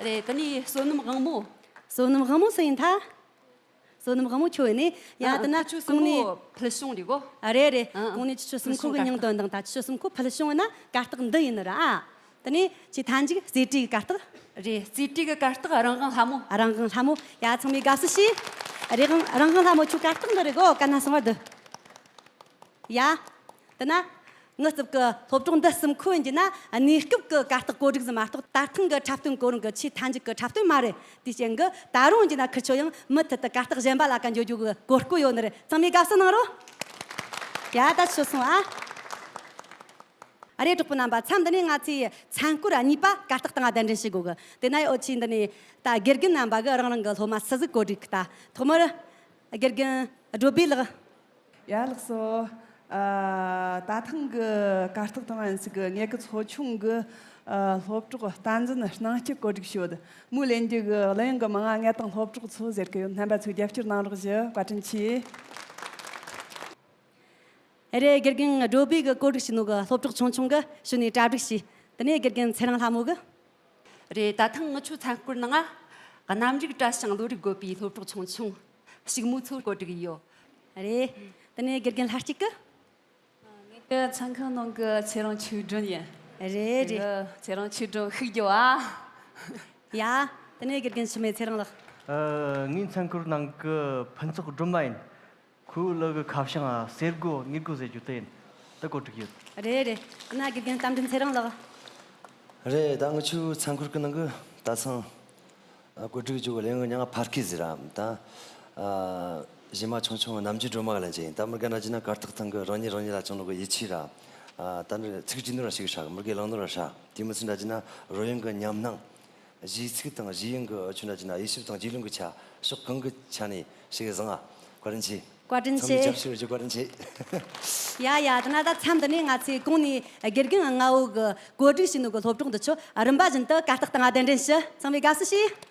རེད། དེ་ནས་བསོད་ནམས་དབང་མོ། བསོད་ནམས་དབང་མོ་སུ་ཡིན་ཐ། བསོད་ནམས་དབང་མོ་ཁྱོད་ཡིན་ནི། ཡ། ཨ། དེ་ན་ཁྱོད་གསུམ་གོང་ནས་པོ་ཕུལ་བྱུང་རེད་གོ། ཨ། རེད་རེད། ཨ། ཨ། གོང་ནས་ཁྱོད་གསུམ་ཁོ་གི་སྙིང་དོན་དང་ད་ཁྱོད་གསུམ་ཁོ་ཕུལ་བྱུང་ཡིན་ན་གར་སྟེགས་འདི་ཡིན་ནི་ར། ཨ། དེ་ནས་ཁྱེད་མཐའ་མཇུག་རྩེ་གྲས་ཀྱི་གར་སྟེགས། རེད། རྩེ་གྲས་ཀྱི་གར་སྟེགས་རང་དབང་ལྷ་མོ། རང་དབང་ལྷ་མོ། ཡ། ཚང་མས་དགའ་བསུ་ཞུས། རང་དབང་རང་དབང་ལྷ་མོ་ཁྱོད་གར་སྟེགས་འདི་རེད་གོ། ག་ན་སོང་བར་སྡོད། ཡ། དེ་ན། ངའི་རྩིབ་ཀྱི་སློབ་གྲོགས་འདི་གསུམ་ཁོ་ཡིན་གྱི་ན་གནས་སྐབས་ཀྱི་གར་སྟེགས་གོ་སྒྲིག་ཟིག་མ་གཏོགས་ད་ཐེངས་ཀྱི་འཁྲབ་སྟོན་གོ་རིམ་གྱི་ཆེས་མཐའ་མཇུག་གི་འཁྲབ་སྟོན་མ་རེད། དེའི་རྐྱེན་གྱིས་ད་རུང་ཡིན་གྱི་ན་ཁི་ཆོ་ཡང་མུ་མཐུད་དུ་གར་སྟེགས་གཞན་པ་ལ་ཀ་འགྱོ་རྒྱུ་གི་གོ་སྐབས་ཡོད་ནི་རེད། ཚང་མས་དགའ་བསུ་གནང་རོགས། ཡ། ད་ཆོ་སོང་ཨ། ཨ་རེ་གྲོགས་པོ་རྣམ་པ། མཚམས་འདི་ནས་ང་ཚོས་མཚན་སྐོར་གཉིས་པ་གར་སྟེགས་སྟེང་ང་གདན་འདྲེན་བྱེད་དགོས་གི། དེ་ན་ཡོད་ཆེས་འདི་ནས་ད་དགེ་རྒན་རྣམ་པ་གིས་རང་རང་གི་སློབ་མ་སུ་ཟིག་གོ་སྒྲིག་གི། ད་ཐོག་མར་དགེ་རྒན་སྒྲོལ་བྷེ་ལགས། ཡ། ལགས་སོ། ཨ། ད་ཐེངས་ཀྱི་གར་སྟེགས་སྟེང་ང་ཡིན་ཟིག་གི་ངེད་ཀྱི་ཚོ་ཆུང་གི། ཨ། སློབ་གྲོགས་བསྟན་འཛིན་སྣང་སྐྱིད་གོ་སྒྲིག་ཞུས། མོས་ལེན་རྒྱུ་གི་གླུ་དབྱངས་གི་མིང་ང་ང་དང་སློབ་གྲོགས་ཚོ་ཟེར་གི་ཡོད། རྣམ་པ་ཚོས་རྒྱབ་སྐྱོར་གནང་རོགས་ཞུ། བཀའ་དྲིན་ཆེ། རེད། དགེ་རྒན་སྒྲོལ་བྷེ་གིས་གོ་སྒྲིག་བྱས་ནོ་གི་སློབ་གྲོགས་ཆུང་ཆུང་གིས་ཞུས་ནས་གྲ་སྒྲིག་བྱས། དེ་ནས་དགེ་རྒན་ཚེ་རིང་ལྷ་མོ་གིས། རེད། ད་ཐེངས་ངི་ཆོའི་མཚན་སྐོར་ནང་ང་གནམ་རིག་བཀྲ་ཞིང་བློ་རིག་རྒོད་པའི་སློབ་གྲོགས་ཆུང་ཆུང་ཕྱུག་མོ་ཚོ་གོ་སྒྲིག་ཡོད། རེད། དེ་ནས་དགེ་རྒན་ལྷ་གཅིག་གིས། ངེད་ཀྱི་མཚན་ཁང་ནང་གི་ཚེ་རིང་ཆོས་སྒྲོན་ཡིན། རེད་རེད། ཚེ་རིང་ཆོས་སྒྲོན་ཤུགས་རྒྱོབ་ཨ། ཡ། དེ་ནས་དགེ་རྒན་འཆི་མེད་ཚེ་རིང་ལགས། ཨ། ངའི་མཚན་སྐོར་ནང་གི་ཕུན་ཚོགས་སྒྲོལ་མ་ཡིན། ཁོའི་གླུ་གི་ཁ་བྱང་ང་གསེར་སྒོ་དངུལ་སྒོ་ཟེར་རྒྱུ་དེ་ཡིན། དེ་གོ་སྒྲིག་ཡོད། རེད་རེད། ཡིན་ན་དགེ་རྒན་རྟ་མགྲིན་ཚེ་རིང་ལགས། རེད། ད་ངི་ཆོའི་མཚན་སྐོར་གི་ནང་གི་ད་ཚང་། ཨ། གོ་སྒྲིག་བྱས་གོ་ལེན་གི་མྱིང་ང་ཕ་སྐད་ཟེར་ར། ད། ཨ། གཞས་མ་ཆུང་ཆུང་ནམ་རྒྱུན་སྒྲོལ་མ་གི་ལན་ཅན་ཡིན། ད་མི་དགེ་ན་ཅི་ན་གར་སྟེགས་སྟེང་གི་རང་ཉིད་རང་ཉིད་ལ་བཅངས་ནོ་གི་ཡིད་ཆེས་ར། ཨ། ད་ནི་ཚིག་བྲིས་ནོ་ར་ཞིག་ཧྲ། མི་དགེ་བླངས་ནོ་ར་ཧྲ། དེ་མི་ཚད་འདྲ་ཅི་ན་རོལ་དབྱངས་གི་ཉམས་སྣང་། གཞས་ཚིག་དང་གཞས་དབྱངས་གི་ཆུ་འདྲ་ཅི་ན་དབྱེ་ཞིབ་དང་རྒྱུས་ལོན་གི་ཆ་ཕྱོགས་གང་གི་ཆ་ནས་ཞིག་བཟང་ང་། བཀའ་དྲིན་ཆེ། བཀའ་དྲིན་ཚང་མས་ཆེ། རྒྱབ་སྐྱོར་ཞུ་བཀའ་དྲིན་ཆེ། ཡ་ཡ། དེ་ན་ད་མཚམས་འདི་ནས་ང་ཚོས་གོང་ནས་དགེ་རྒན་ལྔ་བོ་གི་གོ་སྒྲིག་བྱས་ནོ་གི་སློབ་གྲོགས་འདི་ཚོ་རིམ་པ་བཞིན་དུ་གར་སྟེགས་སྟེང་ང་གདན་འདྲེན་ཞུ། ཚང་མས་དགའ་བསུ་ཞུ།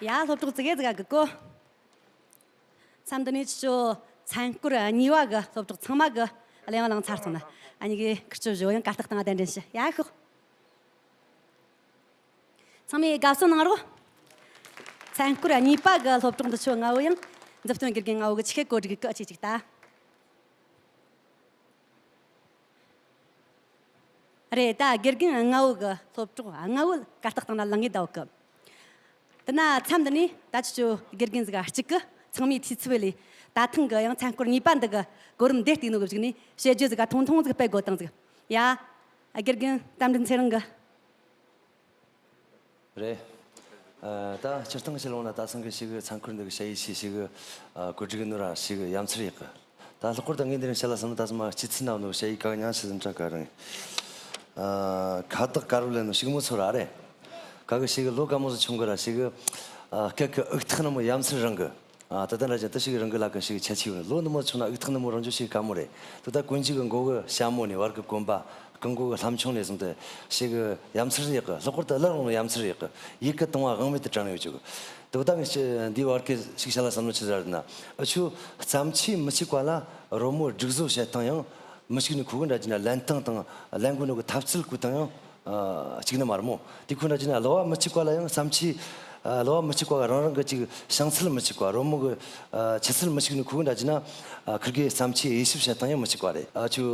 ཡ། སློབ་གྲོགས་ཙི་གེ་ཙི་ག་གི་གོ། མཚམས་འདི་ནས་ཁྱེད་ཚོ་མཚན་སྐོར་གཉིས་པ་གི་སློབ་གྲོགས་ཚང་མ་གི་གླེང་བ་ལངས་ཚར་སོང་ན། ཨ་ནི་གི་ཁིར་ཆོ་བཞོ་ཡང་གར་སྟེགས་སྟེང་གདན་འདྲེན་ཞུ་ཡ་ཤོག་ཚང་མས་དགའ་བསུ་གནང་རོགས། མཚན་སྐོར་གཉིས་པ་གི་སློབ་གྲོགས་འདི་ཆོ་ལྔ་བོ་ཡང་མཛུབ་སྟོན་དགེ་རྒན་ལྔ་བོ་གི་ཆེ་ཁེ་གོ་སྒྲིག་གི་ཅིག་ཅིག་ད། རེད། ད་དགེ་རྒན་ལྔ་བོ་གི་སློབ་གྲོགས་ལྔ་བོ་གར་སྟེགས་སྟེང་ན་ལངས་ངེས་ད་བོ་གི། དེ་ན་མཚམས་འདི་ནས་ད་ཆུ་ཆུ་དགེ་རྒན་ཟིག་གཅིག་གི་ཚང་མའི་ཐུགས་ཚིབ་ལས། ད་ཐེངས་གི་ཡང་མཚན་སྐོར་གཉིས་པ་འདི་གི་གོ་རིམ་འདི་སྟེང་ནོ་གི་གཞུག་ནས་བཤད་རྒྱུ་ཟིག་ག་ཐུང་ཐུང་ཟིག་སྤེལ་དགོས་དང་ཟིག་ཡ། དགེ་རྒན་རྟ་མགྲིན་ཚེ་རིང་གི། རེད། ཨ། ད་སྤྱིར་བཏང་བཤད་ལོང་ན་ད་ཚང་གི་ཞིག་མཚན་སྐོར་འདི་གི་ཞ་ཡི་ཞིག་ཞིག་ཨ། གོ་སྒྲིག་ནོ་ར་ཞིག་ཡ་མཚར་ཡག་གི། ད་ལྷག་པར་དུ་ངས་འདི་རིང་བཤད་ལ་བསམ་ན་ད་ཚང་མ་སྤྱི་ཚིག་ནང་ནོ་ཞ་ཡི་ག་ཉང་ཞིག་འདྲ་ག་རང་། ཨ། ཁ་བཏགས་དཀར་པོ་ལེན་ནོ་ཞིག་མོ་ཚོ་ར་རེད། ག་གི་ཞིག་ལོ་ག་མོ་ཟིག་ཆུང་གི་ར་ཞིག་ཨ། སྐད་གི་ཨུག་ཐག་ནི་མོ་ཡ་མཚར་རང་གི། ཨ། ད་ལྟ་འདྲ་ཅན་དུ་ཞིག་རང་གི་ལ་ཀ་ཞིག་ཁྱད་ཆེ་བ་ལོ་ནི་མོ་ཆུང་ན་ཨུག་ཐག་ནི་མོ་རང་ཅོ་ཞིག་དཀའ་མོ་རེད། དུ་ད་ཀུན་གཅིག་གི་མགོ་གི་ཞྭ་མོ་ནས་བར་གི་གོན་པ། སྐུ་མགོ་གི་ལྷམ་ཆུང་ནས་བཟུང་སྟེ་ཞིག་གི་ཡ་མཚར་ཡག་གི། ལྷག་པར་དུ་བླ་རུང་ཡ་མཚར་ཡག་གི། ཡིད་ཀྱི་དང་བ་དབང་མེད་དུ་དྲན་ཡོད་ཅིག་དུ་ད་ངས་འདིའི་བར་གི་ཞིག་བཤད་ལ་བསམ་བློ་ཆི་ཟེར་ན། ཨ་ཆུ་བརྩམས་ཆོས་མི་གཅིག་པ་ལ་རོལ་མོ་སྒྲིག་བཟོ་བྱེད་སྟངས་ཡང་མི་གཅིག་ནས་ཁོ་གི་འདྲ་གྱི་ན་ལེན་སྟངས་དང་ལེན་དགོས་ནོ་གི་ཐབས་ཚུལ་བཀོལ་སྟངས་ཡང་གཅིག་ནི་མ་རེད་མོ། དེ་ཁོ་འདྲ་གྱི་ན་གླུ་བ་མི་གཅིག་པ་ལ་ཡང་བརྩམས་ཆོས། གླུ་བ་མི་གཅིག་པ་ག་རང་རང་གི་ཅིག་བྱང་ཚུལ་མི་གཅིག་པ། རོལ་མོ་གི་ཆུ་ཚུལ་མི་གཅིག་ནས་ཁོ་གི་འདྲ་གྱི་ན་ཁིར་གི་བརྩམས་ཆོས་དབྱེ་ཞིབ་བྱེད་སྟངས་ཡང་མི་གཅིག་པ་རེད། ཨ་ཆུ།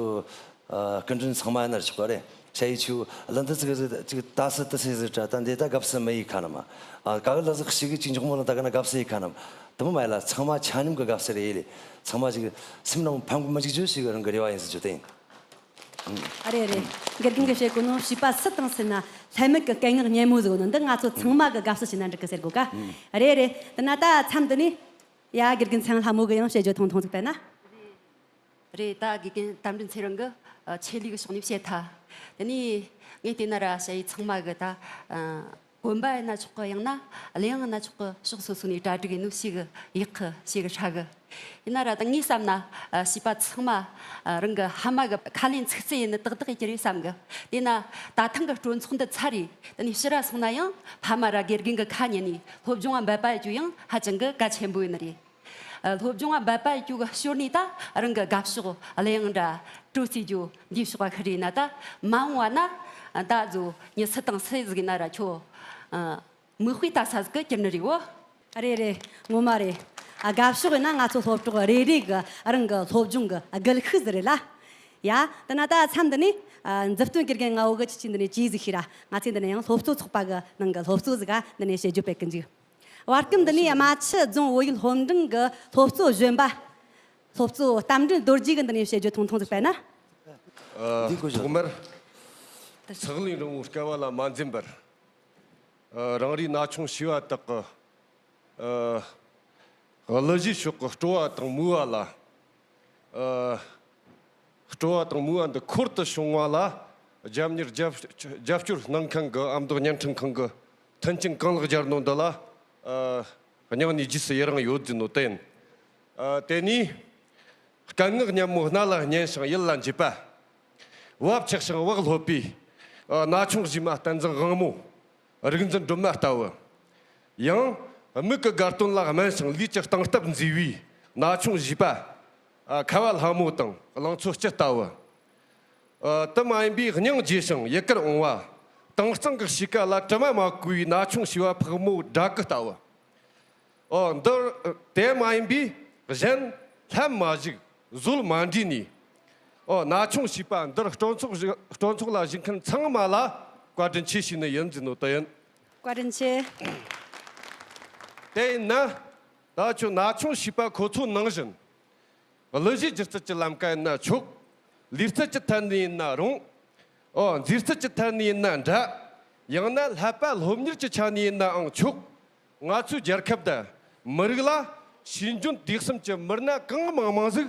ཨ། སྐུ་མགྲོན་ཚང་མ་ཡིན་ན་ཆོག་གི་རེད། ཞ་ཡི་ཆུ་གླུ་འདི་ཚིག་གི་ཅིག་ད་སི་ཏི་སི་ཟིག་དྲ་ད་འདི་ད་དགའ་བསུ་མི་ཡི་ཁ་ནམ། ཨ། ག་གི་ལ་ཟིག་ཞིག་གི་ཅིག་མགྱོགས་མོ་ལ་ད་ག་ན་དགའ་བསུ་ཡི་ཁ་ནམ། དུ་མ་མ་ཡི་ལ་ཚང་མ་ཆ་སྙོམས་གི་དགའ་བསུ་རེད་ཡི་ལེ། ཚང་མ་ཅིག་སེམས་ནང་ཕམ་གི་མི་འཇིག་རྒྱུ་ཞིག་རང་གི་རེ་བ་ཡིན་ཟེར་རྒྱུ་དེ་ཡིན། ཨ་རེད་རེད། དགེ་རྒན་གི་བཤད་གོ་ནོ་བྱིས་པ་སུ་དང་སུ་ན་ལྷད་མེད་གི་སྐད་ངག་སྙན་མོ་ཟིག་ནོ་འདི་ང་ཚོ་ཚང་མ་གི་དགའ་བསུ་བྱས་ན་འགྲིག་གི་ཟེར་གོ་ག་ཨ་རེད་རེད། དེ་ན་ད་མཚམས་འདི་ནས་ཡ་དགེ་རྒན་ཚེ་དབང་ལྷ་མོ་གི་ཡང་བཤད་རྒྱུ་ཐུང་ཐུང་ཟིག་སྤེལ་ན། རེད། ད་དགེ་རྒན་རྟ་མགྲིན་ཚེ་རིང་གི་ཆེད་ལས་ཀྱི་ཕྱོགས་ནས་བཤད་ཐལ། དེ་ནས་ངས་བལྟས་ན་ར་ཞ་ཡི་ཚང་མ་གི་ད་གོན་པ་ཡིན་ན་ཆོག་གི། ཡང་ན་གླུ་དབྱངས་ཡིན་ན་ཆོག་གི། ཕྱོགས་སོ་སོ་ནས་གྲ་སྒྲིག་ཡིན་ནོ་ཞེ་གི་ཡག་གི། ཞེ་གི་ཧྲ་གི། ཡིན་ན་ར་ད་ངས་བསམ་ན་བྱིས་པ་ཚང་མ་རང་གི་ཕ་མ་གི་ཁ་ལེན་ཚིག་རྩི་ཡིན་ནི་ཏག་ཏག་ཡིན་གྱི་རེད་བསམ་གི། དེས་ན་ད་ཐེངས་གི་སྤྲོ་ཚོགས་འདི་ཚར་རེད། དེ་ནས་ཕྱིར་ར་སོང་ན་ཡང་ཕ་མ་ར་དགེ་རྒན་གི་ཁ་ཉན་ནས་སློབ་སྦྱོང་བ་འབད་པ་ཡེད་རྒྱུ་ཡང་ཧ་ཅང་གི་གལ་ཆེན་པོ་ཡིན་ནི་རེད། ཨ། སློབ་སྦྱོང་བ་འབད་པ་ཡེད་རྒྱུ་གི་ཞོར་ནས་ད་རང་གི་དགའ་ཕྱོགས་གླུ་དབྱངས་འདྲ་སྤྲོ་རྩེད་རྒྱུ་འདིའི་ཕྱོགས་པ་ཤི་རེད་ན། ད་མ་འོངས་བ་ན་ད་གཟོད་མྱི་སུ་དང་སུ་ཟིག་ཡིན་ན་ར་ཁྱོད་ཨ། མིག་དཔེ་ལྟ་ས་ཟིག་གི་གྱུར་ནི་རེད་བོ། རེད་རེད། ངོ་མ་རེད། ཨ། དགའ་ཕྱོགས་ཡིན་ན་ང་ཚོ་སློབ་གྲོགས་རེ་རེ་གི་རང་གི་སློབ་སྦྱོང་གི་ཨ། རྒྱུ་ལྷུག་ཟིག་རེད་ལ། ཡ། དེ་ན་ད་མཚམས་འདི་ནས་ཨ། མཛུབ་སྟོན་དགེ་རྒན་ལྔ་བོ་གི་ཁྱེད་ཀྱིས་འདི་ནས་ཅི་ཟིག་ཤེས་ར། ང་ཚོས་འདི་ནས་ཡང་སློབ་གཙོ་ཚོགས་པ་གི་ནང་གི་སློབ་གཙོ་ཟིག་ག་འདི་ནས་བཤད་རྒྱུ་སྤེལ་གི་འཇུག་བར་སྐབས་འདི་ནས་རྨ་ཆུ་རྫོང་བོད་ཡིག་སློབ་འབྲིང་གི་སློབ་གཙོ་གཞོན་པ། སློབ་གཙོ་རྟ་མགྲིན་རྡོ་རྗེ་གིས་འདི་ནས་བཤད་རྒྱུ་ཐུང་ཐུང་ཟིག་སྤེལ་ན། ཨ། འདི་གོ་ཐོག་མར། ཕྱག་ལེན་རིང་བོ་བསྐལ་བ་ལ་མ་འཛེམས་པར། ཨ། རང་རེའི་ན་ཆུང་བྱིས་པ་དག་གི། ཨ། གླུ་གཞས་ཕྱོགས་ཀྱི་སྤྲོ་བ་དང་མོས་པ་ལ། ཨ། སྤྲོ་བ་དང་མོས་པ་འདི་འཁོར་དུ་བྱུང་བ་ལ། རྒྱབ་གཉེར་རྒྱབ་རྒྱབ་སྐྱོར་གནང་མཁན་གྱི་ཨ་མདོ་བརྙན་འཕྲིན་ཁང་གི་མཐུན་རྐྱེན་གང་ལེགས་སྦྱར་ནོ་འདི་ལ། ཨ། སྙིང་ནས་རྗེས་སུ་ཡི་རང་ཡོད་ཟེར་ནོ་བསྟན། ཨ། དེ་ནས། སྐད་ངག་སྙན་མོ་རྣ་ལ་སྙན་ཞིང་ཡིད་ལ་འཇེབས་པ། བབ་ཆགས་ཤིང་བག་ལྷོད་པའི། ཨ། ན་ཆུང་བྱིས་མ་བསྟན་འཛིན་དབང་མོ། རིག་འཛིན་སྒྲོལ་མ་ལྟ་བུ། ཡང་། མིག་གི་དགའ་སྟོན་ལ་སྨན་ཞིང་ལུས་ཀྱི་སྟེང་སྟབས་མཛེས་པའི་ན་ཆུང་བྱིས་པ། ཨ། ཁ་བ་ལྷ་མོ་དང་ལང་ཚོ་སྐྱིད་ལྟ་བུ། ཨ། དེ་མ་ཡིན་པའི་སྙིང་རྗེ་ཞིང་ཡི་གེར་འོང་བ། དྭངས་གཙང་གི་གཤིས་ཀ་ལ་དྲི་མ་མ་གོས་པའི་ན་ཆུང་བྱིས་པ་ཕག་མོ་སྦྲ་གི་ལྟ་བུ། ཨོ་འདིར་དེ་མ་ཡིན་པའི་གཞན་ལྷན་མ་ཞུགས་བཟོད་མ་འདྲིས་ནས། ཨོ་ན་ཆུང་བྱིས་པ་འདིར་སྤྲོ་ཚོགས་བཞུགས་སྤྲོ་ཚོགས་ལ་བཞུགས་མཁན་ཚང་མ་ལ་བཀའ་དྲིན་ཆེ་ཞུས་ནི་ཡིན་ཟེར་ནོ་དེ་ཡིན། བཀའ་དྲིན་ཆེ། དེ་ཡིན་ན་ད་ཁྱོད་ན་ཆུང་བྱིས་པ་ཁོ་ཚོ་ནང་བཞིན། གླུ་གཞས་སྒྱུ་རྩལ་གྱི་ལམ་ཀ་ཡིན་ན་ཆོག་ལུས་རྩལ་གྱི་ཐད་ནས་ཡིན་ན་རུང་། ཨོ་མཛེས་རྩལ་གྱི་ཐད་ནས་ཡིན་ན་འདྲ། ཡང་ན་བསླབ་པ་སློབ་གཉེར་གྱི་ཆ་ནས་ཡིན་ནའང་ཆོག་ང་ཚོའི་རྒྱལ་ཁབ་དང་མི་རིགས་ལ་ཤེས་འཇོན་དུས་གསུམ་གྱི་མི་སྣ་གང་མང་མང་ཟིག་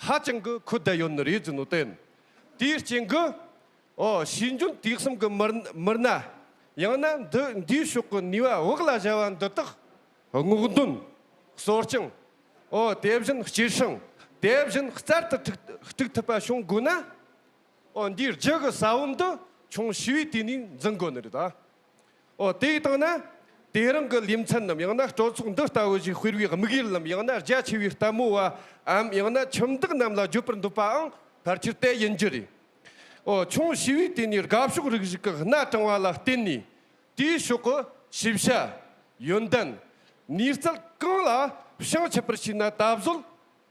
ཧ་ཅང་གི་ཁོ་བསྡད་ཡོད་ནི་རེད་ཟེར་ནོ་དེ་ཡིན། དེའི་རྐྱེན་གྱིས། ཨོ་ཤེས་འཇོན་དུས་གསུམ་གྱི་མི་མི་སྣ། ཡང་ན་འདི་འདིའི་ཕྱོགས་ཀྱི་ནུས་པ་བག་ལ་ཞ་བ་འདི་དག་སྔོག་འདོན། གསོ་སྐྱོང་། ཨོ་དེ་བཞིན་སྐྱེད་སྲིང་། དེ་བཞིན་རྩལ་དུ་སྒྲུག་སྒྲུག་ཐུབ་པ་བྱུང་དགོས་ན། ཨོ་འདིའི་རྒྱུ་གི་ས་བོན་འདི་ཆུང་བྱིས་པའི་དུས་ནས་འཛིན་དགོས་ནི་རེད་ད། ཨོ་དེའི་སྟེང་ན་དེ་རིང་གི་ལེ་ཚན་ནམ་ཡང་ན་སྤྲོ་ཚོགས་འདི་ལྟ་བུ་ཞིག་སྤེལ་བའི་དམིགས་ཡུལ་ནམ་ཡང་ན་རྒྱ་ཆེ་བའི་ལྟད་མོ་བའམ་ཡང་ན་ཁྱིམ་བདག་རྣམས་ལ་བརྗོད་པར་འདོད་པའང་ཕལ་ཆེར་དེ་ཡིན་རྒྱུ་རེད། ཨོ་ཆུང་བྱིས་པའི་དུས་ནས་དགའ་ཕྱོགས་རིགས་ཤིག་གི་སྣ་དྲངས་པ་ལ་བརྟེན་ནས་དེའི་ཕྱོགས་ཀྱི་ཤེས་བྱ། ཡོན་ཏན། ནུས་རྩལ་གང་ལ་བྱང་ཆུབ་པར་བྱས་ན་ད་གཟོད།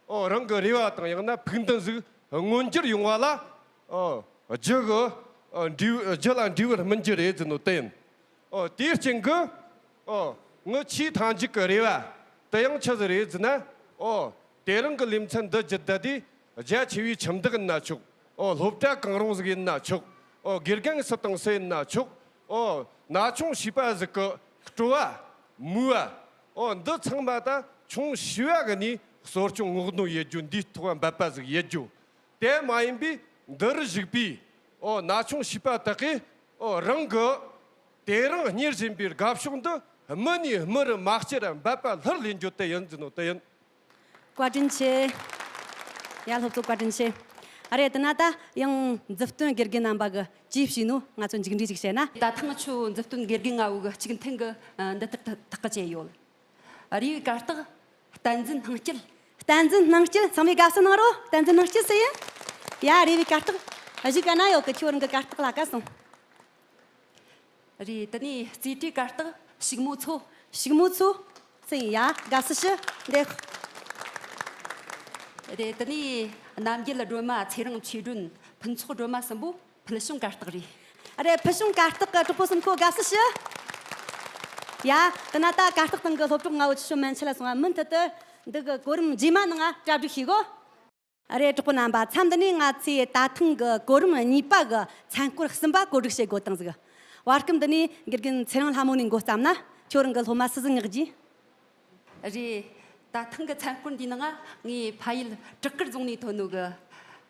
ཨོ་རང་གི་རེ་བ་དང་ཡང་ན་ཕུགས་འདུན་ཟིག་མངོན་འགྱུར་ཡོང་བ་ལ། ཨོ་རྒྱུ་གི་ཨོ་འབྲས་བུ་རྒྱུ་ལ་འབྲས་བུར་སྨིན་རྒྱུ་རེད་ཟེར་ནོ་དེ་ཡིན། ཨོ་དེའི་རྐྱེན་གྱིས། ཨོ་ངི་ཆེས་མཐའ་མཇུག་གི་རེ་བ་དེ་ཡང་ཆི་ཟིག་རེད་ཟེར་ན། ཨོ་དེ་རིང་གི་ལེ་ཚན་འདི་བརྒྱུད་བསྡད་དེ་རྒྱ་ཆེ་བའི་ཁྱིམ་བདག་ཡིན་ན་ཆོག་ཨོ་སློབ་གྲྭ་གང་རུང་ཟིག་ཡིན་ན་ཆོག་ཨོ་དགེ་རྒན་སུ་དང་སུ་ཡིན་ན་ཆོག་ཨོ་ན་ཆུང་བྱིས་པ་ཟིག་གི་སྤྲོ་བ། མོས་པ། ཨོ་འདི་ཚང་མ་ད་ཆུང་བྱིས་པ་གི་ནས་གསོ་སྐྱོང་སྔོག་འདོན་ཡེད་རྒྱུ། འདིའི་ཐོག་འབད་པ་ཟིག་ཡེད་རྒྱུ། དེ་མ་ཡིན་པའི་འདི་རུ་བཞུགས་པའི་ཨོ་ན་ཆུང་བྱིས་པ་དག་གིས་ཨོ་རང་གི་དེ་རིང་གཉེར་བཞིན་པའི་དགའ་ཕྱོགས་འདི་མི་ནས་མི་རུ་མ་བསྐྱུར་ར་འབད་པ་ལྷུར་ལེན་རྒྱུ་དེ་ཡིན་ཟེར་ནོ་དེ་ཡིན། བཀའ་དྲིན་ཆེ། ཡ་སློབ་གཙོ་བཀའ་དྲིན་ཆེ། ཨ་རེད། དེ་ན་ད་ཡང་མཛུབ་སྟོན་དགེ་རྒན་རྣམ་པ་གི་ཅིས་བྱས་ནོ་ང་ཚོ་མཇུག་འབྲས་ཅིག་བྱས་ན། ད་ཐེངས་ཁྱོད་མཛུབ་སྟོན་དགེ་རྒན་ལྔ་བོ་གི་གཅིག་མཐུན་གི་འདི་ལྟར་ཐག་གི་བཅད་ཡོད། རེ་བའི་གར་སྟེགས། བསྟན་འཛིན་སྣང་སྐྱིད། བསྟན་འཛིན་སྣང་སྐྱིད། ཚང་མས་དགའ་བསུ་གནང་རོགས། བསྟན་འཛིན་སྣང་སྐྱིད་སུ་ཡིན། ཡ་རེ་བའི་གར་སྟེགས། གཞུག་ག་ན་ཡོད་གི། ཁྱོད་རང་གི་གར་སྟེགས་ལ་ག་སོང་། རེད། དེ་ནས་རྩེ་གྲའི་གར་སྟེགས་ཕྱུག་མོ་མཚོ། ཕྱུག་མོ་མཚོ། སུ་ཡིན་ཡ། དགའ་བསུ་ཞུ། འདི། རེད། དེ་ནས་རྣམ་རྒྱལ་སྒྲོལ་མ། ཚེ་རིང་ཆོས་སྒྲོན། ཕུན་ཚོགས་སྒྲོལ་མ་གསུམ་པོ་ཕུལ་བྱུང་གར་སྟེགས་རེད། ཨ་རེད། ཕུལ་བྱུང་གར་སྟེགས་ཀྱི་གྲོགས་པོ་གསུམ་ཁོ་དགའ་བསུ་ཞུ། ཡ། དེ་ན་ད་གར་སྟེགས་སྟེང་གི་སློབ་གྲོགས་ལྔ་བོ་ཆུ་ཤོད་མན་ཆད་ལ་སོང་ང་། མུ་མཐུད་དུ་འདི་གི་གོ་རིམ་རྗེས་མ་ནང་ང་གྲ་སྒྲིག་བྱེད་གོ། ཨ་རེད། གྲོགས་པོ་རྣམ་པ། མཚམས་འདི་ནས་ང་ཚོས་ད་ཐེངས་ཀྱི་གོ་རིམ་གཉིས་པ་གི་མཚན་སྐོར་གསུམ་པ་གོ་སྒྲིག་བྱེད་དགོས་བཏང་ཟིག་བར་སྐབས་འདི་ནས་དགེ་རྒན་ཚེ་རིང་ལྷ་མོ་ནས་འགོ་བརྩམས་ན། ཁྱོད་རང་གི་སློབ་མ་སུ་ཟིག་མངགས་རྒྱུ། རེད། ད་ཐེངས་ཀྱི་མཚན་སྐོར་འདིའི་ནང་ང་ངས་ཕ་ཡུལ་བྲག་དཀར་རྫོང་ནས་ཐོན་ནོ་གི་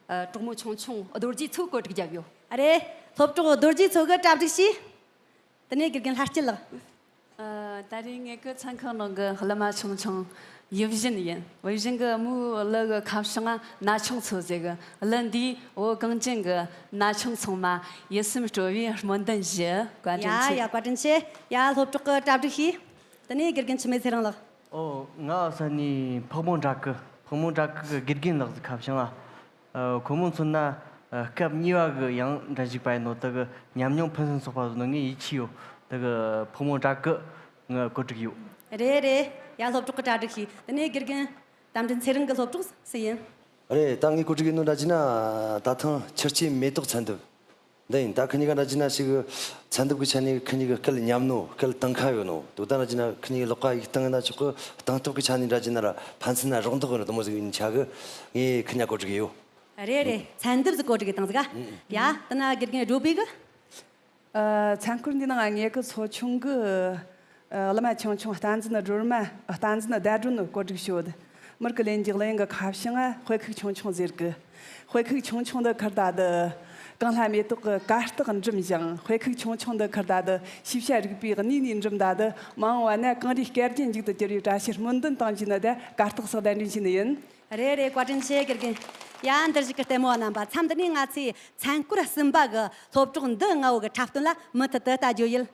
ཨ་གྲོགས་མོ་ཆུང་ཆུང་རྡོ་རྗེ་མཚོ་གོ་སྒྲིག་བརྒྱབ་ཡོད། ཨ་རེད། སློབ་གྲོགས་རྡོ་རྗེ་མཚོ་གིས་གྲ་སྒྲིག་བྱོས། དེ་ནས་དགེ་རྒན་ལྷ་སྐྱིད་ལགས། ཨ། ད་རེས་ངེད་ཀྱི་མཚན་ཁང་ནང་གི་གླུ་མ་ཆུང་ཆུང་ཡིད་བཞིན་ཡིན། ཡིད་བཞིན་གྱི་མོའི་གླུ་གི་ཁ་བྱང་ང་ན་ཆུང་མཚོ་ཟེར་གི། གླུ་འདིས་བོད་གངས་ཅན་གྱི་ན་ཆུང་ཚང་མ་ཡིད་སེམས་སྤྲོ་བའི་སྨོན་འདུན་ཞུ། བཀའ་དྲིན་ཆེ། ཡ་ཡ། བཀའ་དྲིན་ཆེ། ཡ་སློབ་གྲོགས་ཀྱིས་གྲ་སྒྲིག་བྱོས། དེ་ནས་དགེ་རྒན་འཆི་མེད་ཚེ་རིང་ལགས། ཨོ། ང་ས་ནས་ཕག་མོ་འདྲ་སྐུ། ཕག་མོ་འདྲ་སྐུ་གི་དགེ་རྒན་ལགས་ཀྱི་ཁ་བྱང་ང་། ཨ། ཁོ་མོ་མཚོན་ན། ཨ། སྐབས་གཉིས་པ་གི་ཡང་འགྲན་ཞུགས་པ་ཡིན་ནོ། དེ་གི་ཉམས་མྱོང་ཕུན་སུམ་ཚོགས་པ་བཟོ་ནོ་ངས་ཡིད་ཆེས་ཡོད། དེ་གི་ཕག་མོ་འདྲ་སྐུ་ངས་གོ་སྒྲིག་ཡོད། རེད་རེད། ཡ་སློབ་གྲོགས་ཀྱིས་གྲ་སྒྲིག་བྱོས། དེ་ནས་དགེ་རྒན་རྟ་མགྲིན་ཚེ་རིང་གི་སློབ་གྲོགས་སུ་ཡིན། རེད། ད་ངས་གོ་སྒྲིག་ཡེད་ནོ་འདྲ་བྱས་ན་ད་ཐེངས་ཆུ་སྐྱེས་མེ་ཏོག་མཚན་ཐབ་འདི་ཡིན། ད་ཁི་གཉིས་ཀ་འདྲ་བྱས་ན་ཞིག་མཚན་ཐབ་ཀྱི་ཆ་ནས་ཁི་གཉིས་ཀྱི་སྐད་མཉམ་ནོ། སྐད་དང་ཁ་ཡོད་ནོ། དུག་ད་འདྲ་བྱས་ན་ཁི་གཉིས་ཀྱི་ཀློག་ཀ་ཡིག་སྟེང་ན་ཆོག་གི། སྟེང་སྟོབས་ཀྱི་ཆ་ནས་འདྲ་བྱས་ན་ར་ཕན་ཚུན་ན་རོགས་འདེགས་ཡོད་ནོ་དེ་མོ་ཟིག་ཡིན་ཆ་གི། ངས་ཁི་གཉིས་གོ་སྒྲིག་ཡོད། རེད་རེད། མཚན་ཐབ་ཟིག་གོ་སྒྲིག་ཡེད་བཏང་ཟིག་ག། ཡ། དེ་ན་དགེ་རྒན་སྒྲོལ་དཔལ་གིས། ཨ། མཚན་སྐོར་འདིའི་ནང་ང་ངེད་ཀྱི་ཚོ་ཆུང་གི། ཨ། གླུ་མ་ཆུང་ཆུང་བསྟན་འཛིན་སྒྲོལ་མ། བསྟན་འཛིན་ཟླ་སྒྲོན་གོ་སྒྲིག་བྱོས། མོར་གི་ལེན་རྒྱུ་གླུ་དབྱངས་གི་ཁ་བྱང་ང་དཔེ་ཁུག་ཆུང་ཆུང་ཟེར་གི། དཔེ་ཁུག་ཆུང་ཆུང་འདི་ཁུར་ད་དུ། གངས་ལྷ་མེ་ཏོག་གི་གར་སྟེགས་འགྲིམ་ཞིང་། དཔེ་ཁུག་ཆུང་ཆུང་འདི་ཁུར་ད་དུ་ཤེས་བྱ་རིག་པའི་གནས་ནས་འགྲིམ་ད་དུ། མ་འོངས་པ་ན་གངས་རིའི་སྐར་རྒྱན་མཇུག་ཏུ་གྱུར་བའི་བཀྲ་ཤིས་སྨོན་འདུན་དང་བཅས་ནས་དེ་གར་སྟེགས་སུ་གདན་འདྲེན་བྱས་ནི་ཡིན། རེད་རེད། བཀའ་དྲིན་ཆེ་དགེ་རྒན། ཡ། འདིར་བཞུགས་ཀྱི་ལྟད་མོ་བ་རྣམ་པ། མཚམས་འདི་ནས་ང་ཚོས་མཚན་སྐོར་གསུམ་པ་གི་སློབ་གྲོགས་འདི་ལྔ་བོ་གི་འཁྲབ་སྟོན་ལ་མུ་མཐུད་དུ་ལྟ་རྒྱུ་ཡིན།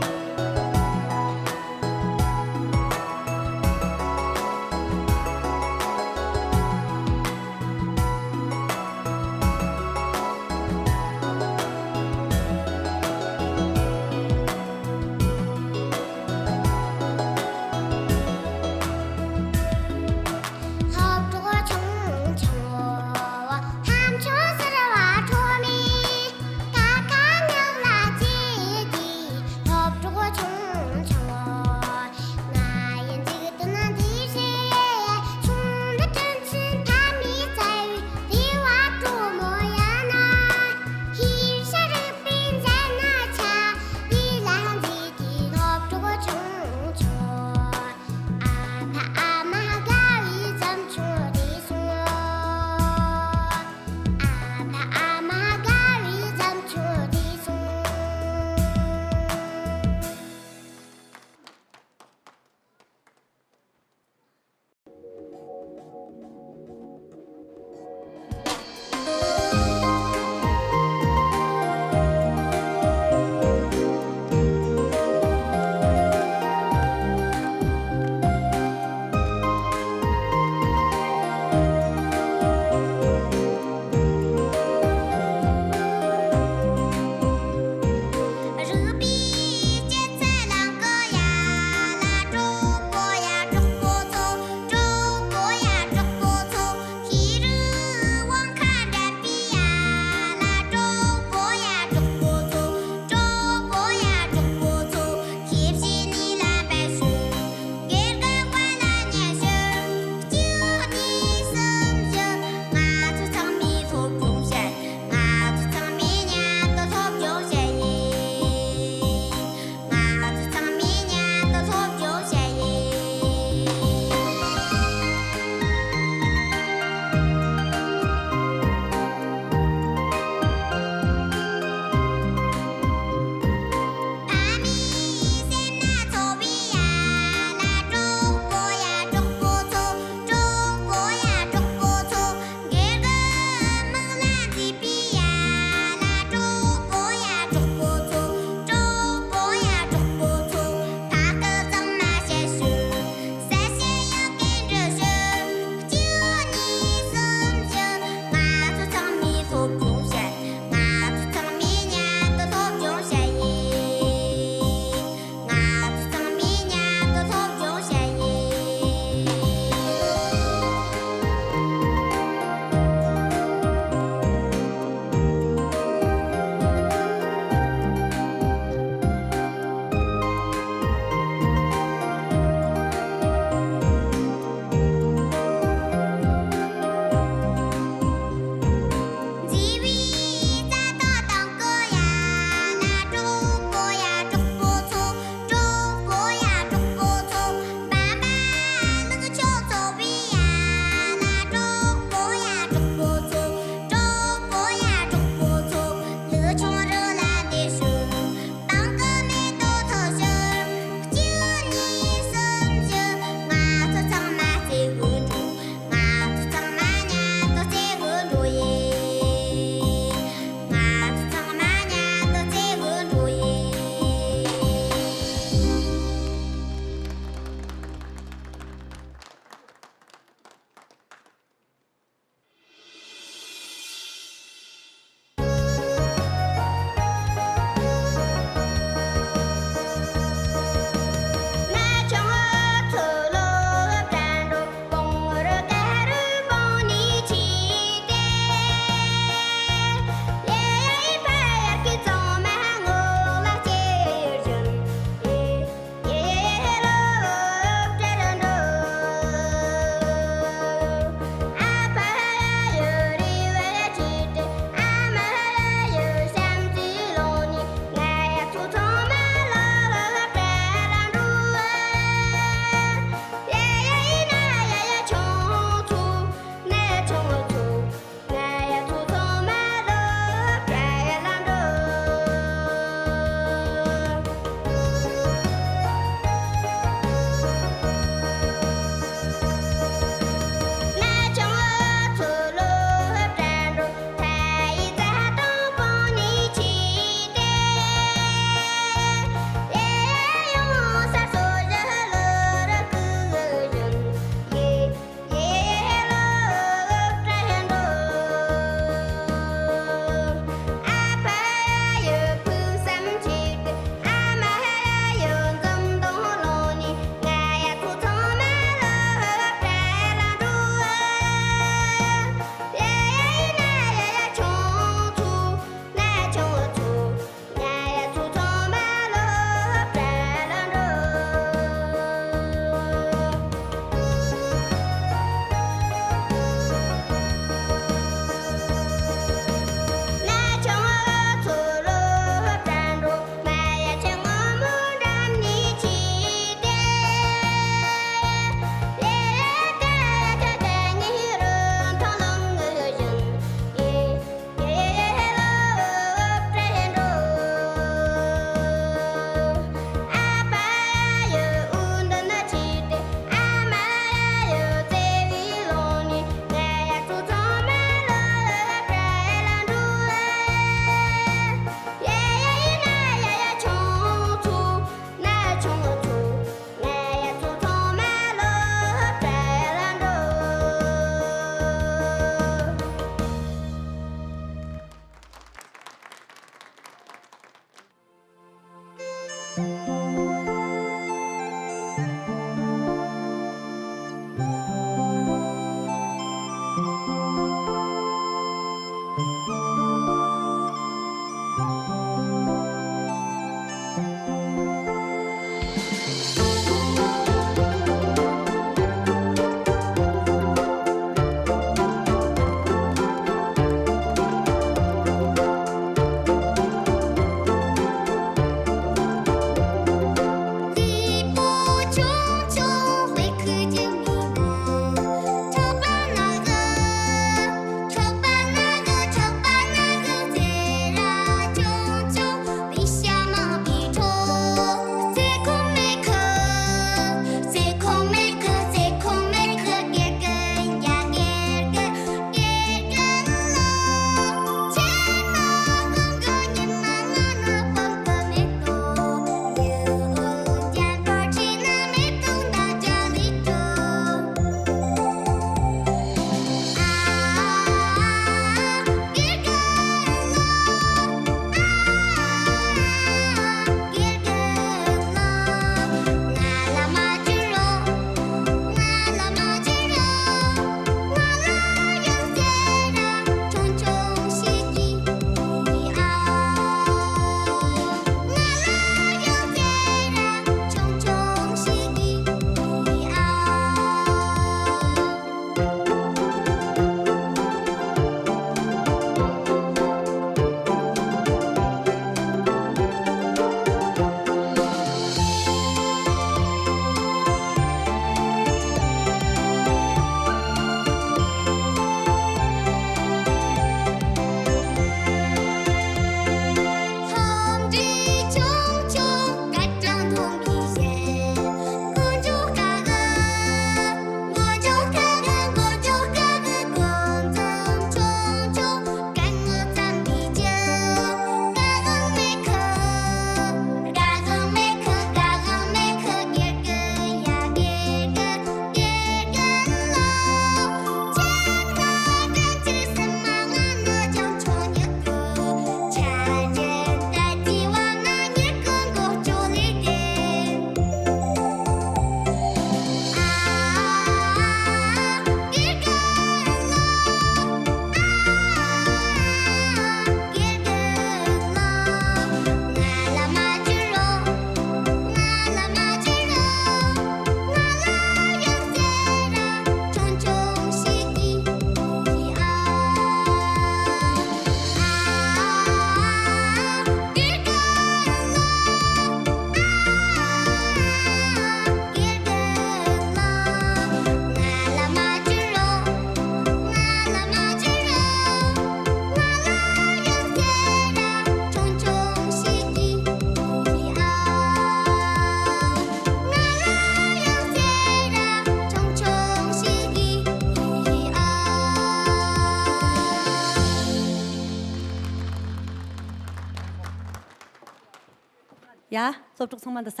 ཡ། སློབ་གྲོགས་ཚང་མ་འདི་ས་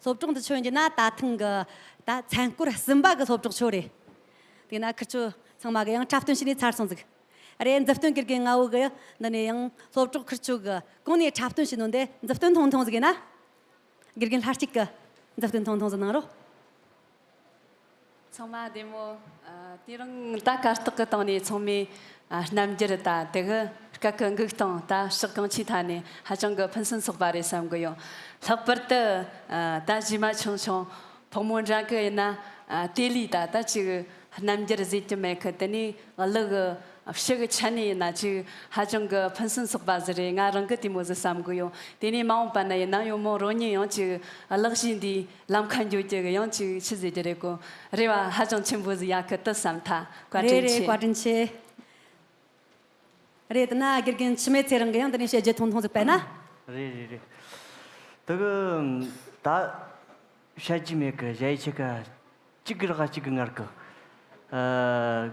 ཤོག་སློབ་གྲོགས་འདི་ཆོ་ཡིན་རྒྱུ་ན་ད་ཐེངས་གི་ད་མཚན་སྐོར་གསུམ་པ་གི་སློབ་གྲོགས་ཆོ་རེད། དེ་ན་ཁིར་ཆོ་ཚང་མ་གི་ཡང་འཁྲབ་སྟོན་བྱས་ནས་ཚར་སོང་ཟིག་རེད། མཛུབ་སྟོན་དགེ་རྒན་ང་བོ་གི་འདི་ནས་ཡང་སློབ་གྲོགས་ཁིར་ཆོ་གི་གོང་ནས་འཁྲབ་སྟོན་བྱས་ནོ་འདི་མཛུབ་སྟོན་ཐུང་ཐུང་ཟིག་ཡིན་ན། དགེ་རྒན་ལྷ་གཅིག་གི་མཛུབ་སྟོན་ཐུང་ཐུང་ཟིག་གནང་རོགས། ཚང་མ་བདེ་མོ། ཨ། དེ་རིང་ད་གར་སྟེགས་ཀྱི་སྟེང་ནས་ཚང་མས། ཨ། རྣམ་འགྱུར་དང་དེ་གི་སྐད་ཀྱི་འགུག་སྟངས་ད་ཕྱོགས་གང་ཅིའི་ཐད་ནས་ཧ་ཅང་གི་ཕུན་སུམ་ཚོགས་པ་རེད་བསམ་གི་ཡོད། ལྷག་པར་དུ། ཨ། ད་གཞས་མ་ཆུང་ཆུང་ཕོ་མོ་འདྲ་གི་ཡིན་ན། ཨ། དེ་ལས་ད་ད་ཅིག་རྣམ་འགྱུར་བཟོས་ཀྱི་མེད་གི། དེ་ནས་གླུ་གི་ཕྱི་གི་ཆ་ནས་ཡིན་ན་ཅིག་ཧ་ཅང་གི་ཕུན་སུམ་ཚོགས་པ་ཟིག་རེད། ང་རང་གི་དེ་མོ་ཟིག་བསམ་གི་ཡོད། དེ་ནས་མ་འོངས་པ་ན་ཡིན་ན་ཡང་མོ་རང་ཉིད་ཡང་ཅིག་གླུ་གཞས་འདིའི་ལམ་ཁ་འགྱོ་རྒྱུ་གི་ཡང་ཅིག་ཆི་ཟེར་རྒྱུ་རེད་གོ། རེ་བ་ཧ་ཅང་ཆེན་པོ་ཟིག་ཡོད་གི་དེ་བསམ་ཐལ། བཀའ་རེད། དྲིན་རེད། ཆེ། བཀའ་དྲིན་ཆེ། རེད། དེ་ན་དགེ་རྒན་འཆི་མེད་ཚེ་རིང་གིས་ཡང་དེ་ནས་བཤད་རྒྱུ་ཐུང་ཐུང་ཟིག་བས་ན། རེད་རེད་རེད། དེ་གི་ད་བཤད་རྒྱུ་མེད་གི། བཤད་ཡི་ཆེ་ག་གཅིག་གི་རག་གཅིག་གི་ངར་གི། ཨ།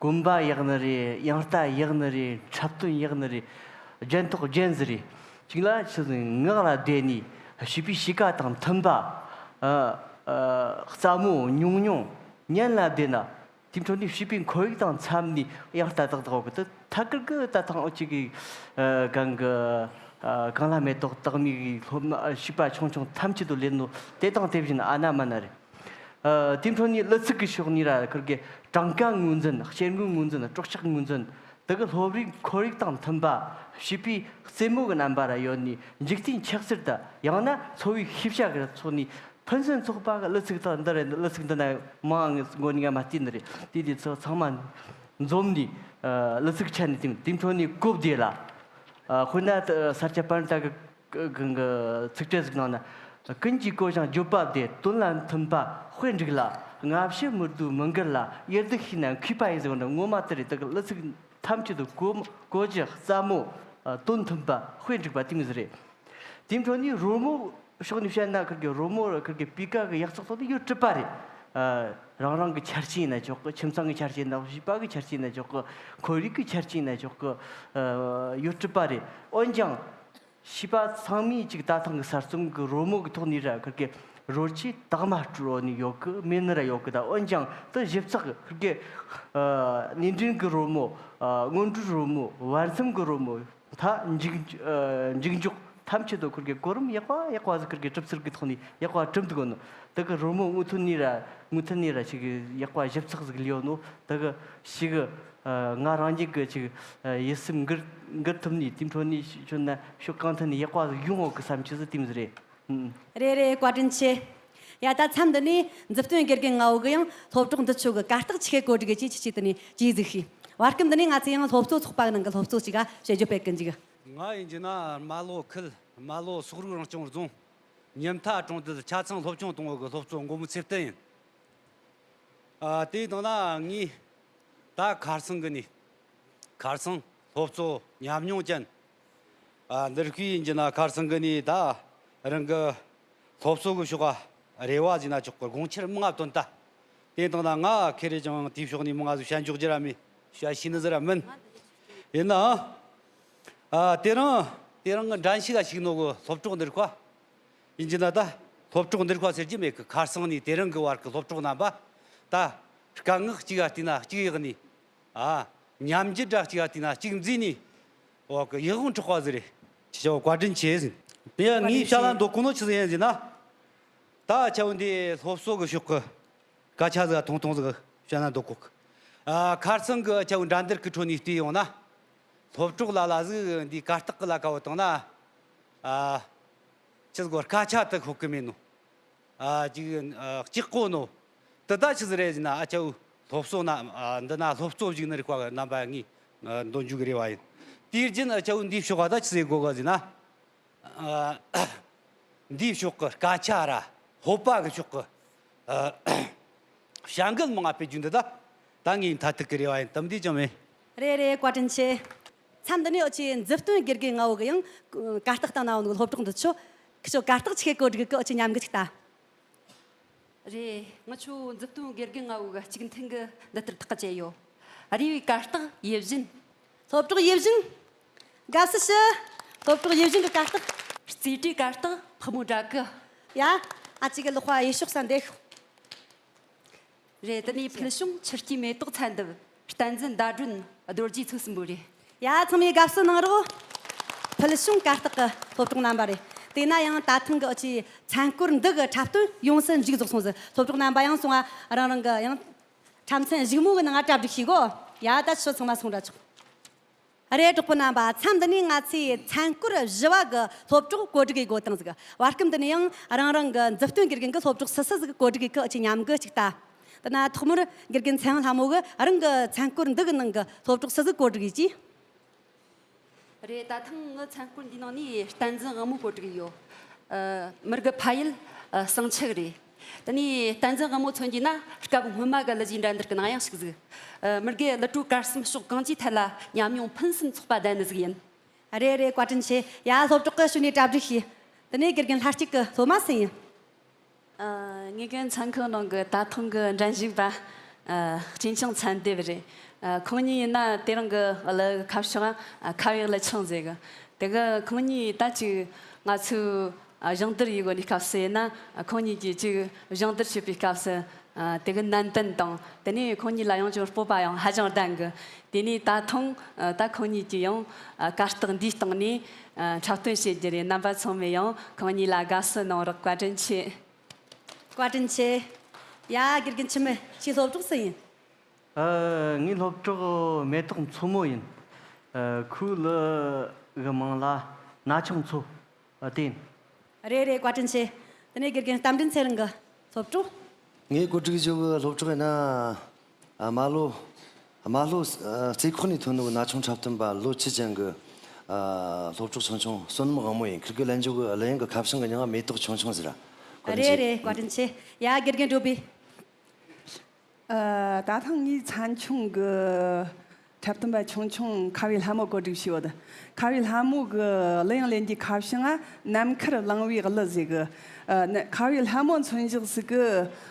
གོམ་པ་ཡག་ནི་རེད། དབྱངས་རྟ་ཡག་ནི་རེད། འཁྲབ་སྟོན་ཡག་ནི་རེད། རྒྱན་ཐོག་རྒྱན་ཟིག་རེད། གཅིག་ལ་ཆི་ཟིག་ངག་ལ་བསྡད་ནས་བྱིས་པའི་གཤིས་ཀ་དང་མཐུན་པ། ཨ། ཨ། སླ་མོ་ཉུང་ཉུང་། ཉན་ལ་བདེ་ན། དེའི་འཕྲོ་ནས་བྱིས་པའི་ཁོར་ཡུག་དང་འཚམ་ནས་དབྱངས་རྟ་ཏག་ཏག་གི། དེ་ཐད་ཀར་གི་ད་ཐེངས་འུ་ཅག་གི། ཨ། གང་གི། ཨ། གང་ལ་མེ་ཏོག་བཏགས་མི་གི་སློབ་མ་བྱིས་པ་ཆུང་ཆུང་ཐམས་ཅད་དུ་སླེབས་ནོ་དེ་དང་དེ་བཞིན་ཨ་ན་མ་ན་རེད། ཨ། དེའི་འཕྲོ་ནས་གླུ་ཚིག་གི་ཕྱོགས་ནས་ར་ཁིར་གི་གྲངས་ཀ་ངོས་འཛིན། ཤེར་མགོའི་ངོས་འཛིན། སྲོག་ཆགས་ངོས་འཛིན། དེ་གི་སློབ་རའི་ཁོར་ཡུག་དང་མཐུན་པ། བྱིས་པའི་རྩེད་མོ་གི་རྣམ་པ་ར་ཡོད་ནས་འཇིག་རྟེན་ཆགས་ཚུལ་དང་ཡང་ན་འཚོ་བའི་ཤེས་བྱ་གི་ཕྱོགས་ནས་ཕུན་སུམ་ཚོགས་པ་གི་གླུ་ཚིག་དང་འདི་རེད། གླུ་ཚིག་འདི་ན་མང་ང་མགོ་ནས་ང་མ་བལྟས་ནི་རེད། དེ་དེ་ཚོ་ཚང་མ་འཛོམས་ནས། ཨ། གླུ་ཚིག་ཆ་ནས་དེ་དེའི་འཕྲོ་ནས་གོ་བདེ་ལ། ཨ། དཔེར་ན་ད་ས་སྐྱ་པཎྜི་ཏ་གི་གི་གི་ཚིག་ཕྲད་ཟིག་ནང་ན། ཀུན་གྱིས་གོ་ཞིང་བརྗོད་པ་བདེ། དོན་ལ་མཐུན་པ་དཔེ་འགྲིག་ལ། སྔ་ཕྱི་མི་སྡོད་མི་འགལ་ལ། ཡུལ་དུ་ཤེས་ན་མཁས་པ་ཡིན་ཟེར་བ་འདྲ། ངོ་མ་དེ་རེད། དེ་གི་གླུ་ཚིག་ཐམས་ཅད་དུ་གོ་གོ་རྒྱུ་སླ་མོ། ཨ། དོན་མཐུན་པ་དཔེ་འགྲིག་པ་དེ་མོ་ཟིག་རེད། དེའི་འཕྲོ་ནས་རོལ་མོ་ཕྱོགས་ནས་བཤད་ན་ཁིར་གི་རོལ་མོ་ར་ཁིར་གི་སྤུས་ཀ་གི་ཡག་བཙོག་སོགས་དེ་ཡོངས་གྲུབ་པ་རེད། ཨ། རང་རང་གི་ཆ་རྐྱེན་ཡིན་ན་ཆོག་གི། ཁྱིམ་ཚང་གི་ཆ་རྐྱེན་ཡིན་ན། བྱིས་པ་གི་ཆ་རྐྱེན་ཡིན་ན་ཆོག་གི། ཁོར་ཡུག་གི་ཆ་རྐྱེན་ཡིན་ན་ཆོག་གི། ཨ། ཡོངས་གྲུབ་པ་རེད། འོན་ཀྱང་བྱིས་པ་ཚང་མས་ཅིག་ད་ཐེངས་གི་གསར་རྩོམ་གི་རོལ་མོ་གི་ཐོག་ནས་ར་ཁིར་གི་རོལ་ཆས་དག་མ་སྤྲོད་ནས་ཡོད་གི། མེད་ནི་ར་ཡོད་གི། ད་འོན་ཀྱང་དེ་ཞིབ་ཚགས་ཁིར་གི། ཨ། སྣེ་འདྲེན་གི་རོལ་མོ། ཨ། སྔོན་འགྲོའི་རོལ་མོ། བར་མཚམས་གི་རོལ་མོ། ད་མཇུག་ཨ། མཇུག་འཇོག་ཐམས་ཅད་དུ་ཁིར་གི་གོ་རིམ་ཡག་པ་ཡག་པ་ཟིག་ཁིར་གི་གྲུབ་ཚུལ་གི་ཐོག་ནས་ཡག་པ་གྲུབ་འདུག་ནོ། དེ་གི་རོལ་མོ་མུ་མཐུད་ནས་ར་མུ་མཐུད་ནས་ར་ཞིག་ཡག་པ་ཞིབ་ཚགས་ཟིག་ལས་ཡོད་ནོ། དེ་གི་ཞིག་ཨ། ང་རང་ཉིད་གི་ཅིག་ཨ། ཡིད་སེམས་འགུལ་འགུལ་ཐུབ་ནས་དེའི་འཕྲོ་ནས་ཞུ་ན་ཕྱོགས་གང་ཐད་ནས་ཡག་པ་ཟིག་ཡོང་འོག་གི་བསམ་རྒྱུ་ཟིག་དེ་མོ་ཟིག་རེད། ཨུམ། རེད་རེད། བཀའ་དྲིན་ཆེ། ཡ། ད་མཚམས་འདི་ནས་མཛུབ་སྟོན་དགེ་རྒན་ང་བོ་གི་ཡང་སློབ་གྲོགས་འདི་ཆོ་གི་གར་སྟེགས་ཆི་ཁེ་གོ་སྒྲིག་གི་ཅིག་ཆི་ཆི་དེ་ནས་ཅིག་ཟིག་ཤི། བར་སྐབས་འདི་ནས་ང་ཚོ་ཡང་སློབ་གཙོ་ཚོགས་པ་གི་ནང་གི་སློབ་གཙོ་ཅིག་ག་བཤད་རྒྱུ་སྤེལ་གི་འཇུག་ང་ཡིན་རྒྱུ་ན་རྨ་ལྷོ་ཁུལ་རྨ་ལྷོ་སོག་རིགས་རང་སྐྱོང་རྫོང་ཉམ་ཐ་གྲོང་རྡལ་ཆ་ཚང་སློབ་ཆུང་གཏོང་བ་གི་སློབ་གཙོ་མགོན་པོ་ཚེ་བརྟན་ཡིན། ཨ། དེའི་ནང་ན་ངས་ད་ཁ་སང་གི་ནས། ཁ་སང་སློབ་གཙོ་ཉམས་མྱོང་ཅན། ཨ། འདིར་ཤུལ་ཡིན་རྒྱུ་ན་ཁ་སང་གི་ནས་ད་རང་གི་སློབ་གསོ་གི་ཕྱོགས་ལ་རེ་བ་ཟེར་ན་ཆོག་གི། དགོངས་འཆར་མང་ང་བཏོན་ད། དེ་དང་ན་ང་ཁེ་རེ་ཅང་དེའི་ཕྱོགས་ནས་མང་ང་ཟིག་བཤད་འཇོག་རྒྱུ་ར་མེད། བཤད་ཤེས་ནི་ཟིག་ར་མིན། ཡིན་ནའང་། ཨ། དེ་རིང་དེ་རིང་གི་འགྲན་ཞུགས་ལ་ཞུགས་ནོ་གི་སློབ་གྲོགས་འདི་རིགས་པ། ཡིན་རྒྱུ་ན་ད་སློབ་གྲོགས་འདི་རིགས་པ་ཟེར་རྒྱུ་མེད་གི། ཁ་སང་ནས་དེ་རིང་གི་བར་གི་སློབ་གྲོགས་རྣམ་པ་ད་སྐད་ངག་གཅིག་ལ་བལྟས་ན་གཅིག་ཡག་ནས། ཨ། ཉམས་འགྱུར་འདྲ་གཅིག་ལ་བལྟས་ན་གཅིག་མཛེས་ནས། འོ་གི་ཡིད་དབང་འཕྲོག་པ་ཟིག་རེད། ཁྱེད་ཅག་བཀའ་དྲིན་ཆེ་ཟིན། དེ་ཡང་ངས་བཤད་ན་འདོད་གོ་ནོ་ཆི་ཟིག་ཡིན་ཟེར་ན། ད་ཁྱེད་འདི་སློབ་གསོ་གི་ཕྱོགས་གི་སྐད་ཆ་ཟིག་ཐུང་ཐུང་ཟིག་བཤད་ན་འདོད་གོ་གི། ཨ། ཁ་སང་གི་ཁྱེད་འགྲན་བསྡུར་གི་ཁྲོད་ནས་བལྟས་ཡོང་ན། སློབ་གྲོགས་ལ་ལ་ཟིག་འདི་གར་སྟེགས་གི་ལ་ཀ་བོ་བཏང་ན། ཨ། ཆི་ཟིག་གོ་སྐད་ཆ་དེ་ཤོད་གི་མེད་ནོ། ཨ། ཅིག་ཨ། ལྕགས་པོ་ནོ། དེ་ད་ཆི་ཟིག་རེད་ཟེར་ན། ཨ་ཅའུ་སློབ་གསོ་ན། ཨ། འདི་ན་སློབ་གཙོ་བཞུགས་ནི་རིགས་པ་རྣམ་པ་ངས་འདོན་རྒྱུ་གི་རེ་བ་ཡིན། དེའི་རྒྱུན་ཨ་ཅའུ་འདིའི་ཕྱོགས་ད་ཆི་ཟིག་དགོས་ག་ཟེར་ན། ཨ། འདིའི་ཕྱོགས་གི་སྐད་ཆ་ར་སློབ་པ་གི་ཕྱོགས་གི། ཨ། བྱ་འགུལ་མང་ང་སྤེལ་རྒྱུ་འདི་ད་ད་ངའི་མཐའ་ཐུག་གི་རེ་བ་ཡིན། དེ་མོ་དེ་ཅང་མེད། རེད་རེད། བཀའ་དྲིན་ཆེ། མཚམས་འདི་ནས་འུ་ཆོའི་མཛུབ་སྟོན་དགེ་རྒན་ང་བོ་གི་ཡང་གར་སྟེགས་སྟེང་ན་ཡོད་ནོ་གི་སློབ་གྲོགས་འདི་ཆོ། ཁི་ཆོ་གར་སྟེགས་ཆི་ཁེ་གོ་སྒྲིག་གི་འུ་ཆོ་མཉམ་གི་ཅིག་ལྟ། རེད། ང་ཆོ་མཛུབ་སྟོན་དགེ་རྒན་ང་བོ་གི་གཅིག་མཐུན་གི་འདི་ལྟར་ཐག་བཅད་ཡོད། རེ་བའི་གར་སྟེགས་ཡིད་བཞིན། སློབ་གྲོགས་ཡིད་བཞིན། དགའ་བསུ་ཞུ། སློབ་གྲོགས་ཡིད་བཞིན་གྱི་གར་སྟེགས། རྩེ་གྲས་གར་སྟེགས་ཕག་མོ་སྦྲ་གི། ཡ། ཨ་ཅེ་གི་ལག་པ་ཡེ་ཤོག་ས་འདེགས། རེད། དེ་ནས་ཕུལ་བྱུང་ཆུ་སྐྱེས་མེ་ཏོག་ཚན་བསྡུ་བསྟན་འཛིན་ཟླ་སྒྲོན་རྡོ་རྗེ་མཚོ་གསུམ་པོ་རེད། ཡ། ཚང་མས་དགའ་བསུ་གནང་རོགས། ཕུལ་བྱུང་གར་སྟེགས་ཀྱི་སློབ་གྲོགས་རྣམ་པ་རེད། དེས་ན་ཡང་ད་ཐེངས་ཀྱི་ཨ་ཅེ་ཚན་སྐོར་འདི་གི་འཁྲབ་སྟོན་ཡོངས་སུ་མཇུག་རྫོགས་སོང་ཟིག་སློབ་གྲོགས་རྣམ་པ་ཡང་སོང་ང་རང་རང་གི་ཡང་འཁྲབ་ཚན་གཞུག་མོ་གི་ནང་ང་གྲ་སྒྲིག་བྱེད་གོ། ཡ། ད་ཆུ་ཚང་མ་སོང་འདྲ་ཆོག་རེད། གྲོགས་པོ་རྣམ་པ། མཚམས་འདི་ནས་ང་ཚོས་ཚན་སྐོར་བཞི་བ་གི་སློབ་གྲོགས་བཀོད་སྒྲིག་ཡེད་དགོས་དང་ཟིག་བར་སྐབས་འདི་ནས་ཡང་རང་རང་གི་མཛུབ་སྟོན་དགེ་རྒན་གྱིས་སློབ་གྲོགས་སུ་སུ་ཟིག་བཀོད་སྒྲིག་ཡེད་གི་ཨ་ཅེ་མཉམ་གི་ཅིག་ལྟ། དེ་ན་ཐོག་མར་དགེ་རྒན་ཚེ་དབང་ལྷ་མོ་གིས་རང་གི་ཚན་སྐོར་འདི་གི་ནང་གི་སློབ་གྲོགས་སུ་ཟིག་བཀོད་སྒྲིག་ཡེད་ཀྱི། རེད། ད་ཐེངས་ངའི་ཚན་སྐོར་འདིའི་ནང་ནས་བསྟན་འཛིན་དབང་མོ་བཀོད་སྒྲིག་ཡོད། ཨ། མི་དགེ་ཕ་ཡུལ། ཨ། ཟིང་ཆ་གི་རེད། དེ་ནས་བསྟན་འཛིན་དབང་མོ་མཚོན་རྒྱུ་ན་སྐབས་སྔོན་མ་གི་གླུ་གཞས་འགྲན་བསྡུར་གི་ནང་ཡང་ཞུགས་ཟིག་ཨ། མི་དགེ་གླུ་བྲོ་གར་གསུམ་ཕྱོགས་གང་ཅིའི་ཐད་ལ་ཉམས་མྱོང་ཕུན་སུམ་ཚོགས་པ་ལྡན་ནི་ཟིག་ཡིན། རེད་རེད། བཀའ་དྲིན་ཆེ། ཡ། སློབ་གྲོགས་ཀྱིས་ཞུ་ནས་གྲ་སྒྲིག་བྱོས། དེ་ནས་དགེ་རྒན་ལྷ་སྐྱིད་ཀྱི་སློབ་མ་སུ་ཡིན། ཨ། ངེད་ཀྱི་ཚན་ཁག་ནང་གི་ད་ཐེངས་ཀྱི་འགྲན་ཞུགས་པ། ཨ། གཅིན་སྐྱོང་ཚན་སྡེབ་རེད། ཨ། ཁོང་གཉིས་ཡིན་ན་དེ་རིང་གི་གླུ་ཁ་བྱང་། ཨ། ཁ་བའི་གླུ་ཆུང་ཟེར་གི། དེ་གི་ཁོང་གཉིས་ད་ཅིག་ང་ཚོའི། ཨ། སྦྱོང་བརྡར་ཡེད་གོ་ནི་སྐབས་སུ་ཡིན་ན། ཨ། ཁོང་གཉིས་ཀྱིས་ཅིག་སྦྱོང་བརྡར་བྱེད་པའི་སྐབས་སུ། ཨ། དེ་གི་ནན་ཏན་དང་། དེ་ནས་ཁོང་གཉིས་ལ་ཡང་ཅིག་སྤོབས་པ་ཡང་ཧ་ཅང་ལྡན་གི། དེ་ནས་ད་ཐེངས། ཨ། ད་ཁོང་གཉིས་ཀྱིས་ཡང་། ཨ། གར་སྟེགས་འདིའི་སྟེང་ནས། ཨ། འཁྲབ་སྟོན་བྱེད་རྒྱུ་རེད། རྣམ་པ་ཚང་མས་ཡང་ཁོང་གཉིས་ལ་དགའ་བསུ་གནང་རོགས། བཀའ་དྲིན་ཆེ། བཀའ་དྲིན་ཆེ། ཡ། དགེ་རྒན་འཆི་མེད། ཁྱེད་སློབ་གྲོགས་སུ་ཡིན། ཨ། ངའི་སློབ་གྲོགས་མེ་ཏོག་མཚོ་མོ་ཡིན། ཨ། ཁོའི་གླུ་གི་མིང་ལ་ན་ཆུང་མཚོ། ཨ། དེ་ཡིན། རེད་རེད། བཀའ་དྲིན་ཆེ། དེ་ནས་དགེ་རྒན་རྟ་མགྲིན་ཚེ་རིང་གི་སློབ་གྲོགས། ངས་བཀོད་སྒྲིག་བྱེད་གི་སློབ་གྲོགས་ཡིན་ན། ཨ། རྨ་ལྷོ། རྨ་ལྷོ། ཨ། རྩེ་ཁོག་ནས་ཐོན་ནོ་གི་ན་ཆུང་འཁྲབ་སྟོན་པ་ལོ་བཅུ་ཅན་གི། ཨ། སློབ་གྲོགས་ཆུང་ཆུང་བསོད་ནམས་དབང་མོ་ཡིན། ཁིར་གི་ལེན་འཇུག་གི་གླུ་དབྱངས་གི་ཁ་བྱང་གི་མྱིང་ང་མེ་ཏོག་ཆུང་ཆུང་ཟེར་ར། བཀའ་དྲིན་རེད་ཆེ། རེད། བཀའ་དྲིན་ཆེ། ཡ། དགེ་རྒན་འགྲོ་བི། ཨ། ད་ཐེངས་ངའི་ཚན་ཆུང་གི་འཁྲབ་སྟོན་པ་ཆུང་ཆུང་ཁ་བའི་ལྷ་མོ་བཀོད་སྒྲིག་བྱས་ཡོད། ཁ་བའི་ལྷ་མོ་གི་གླུ་དབྱངས་ལེན་རྒྱུའི་ཁ་བྱང་ང་ནམ་མཁར་གླིང་བའི་གླུ་ཟེར་གི། ཨ། ན། ཁ་བའི་ལྷ་མོ་མཚོན་བྱེད་ཟིག་གི་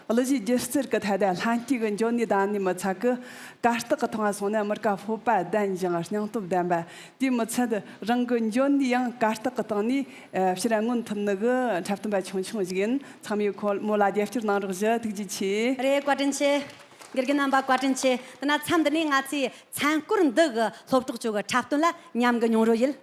གླུ་གཞས་སྒྱུ་རྩལ་གི་ཐད་ལ་ལྷན་སྐྱེས་གི་འཇོན་ནུས་ལྡན་ནི་མི་ཚད་གི། གར་སྟེགས་གི་ཐོག་ང་སོང་ན་མི་དགེ་སྤོབས་པ་ལྡན་ཞིང་སྙིང་སྟོབས་ལྡན་པ། དེ་མི་ཚད་རང་གི་འཇོན་ནུས་ཡང་གར་སྟེགས་གི་སྟེང་ནས། ཨ། ཕྱིར་མངོན་ཐུབ་ནི་གི་འཁྲབ་སྟོན་པ་ཆུང་ཆུང་ཞིག་ཡིན། ཚང་མས་ཁོ་མོ་ལ་རྒྱབ་སྐྱོར་གནང་རོགས་ཞུ། ཐུགས་རྗེ་ཆེ། རེད། བཀའ་དྲིན་ཆེ། དགེ་རྒན་རྣམ་པ་བཀའ་དྲིན་ཆེ། དེ་ན་མཚམས་འདི་ནས་ང་ཚོས་ཚན་སྐོར་འདི་གི་སློབ་གྲོགས་ཚོ་གི་འཁྲབ་སྟོན་ལ་མཉམ་གི་མྱོང་རོལ་ཡེད།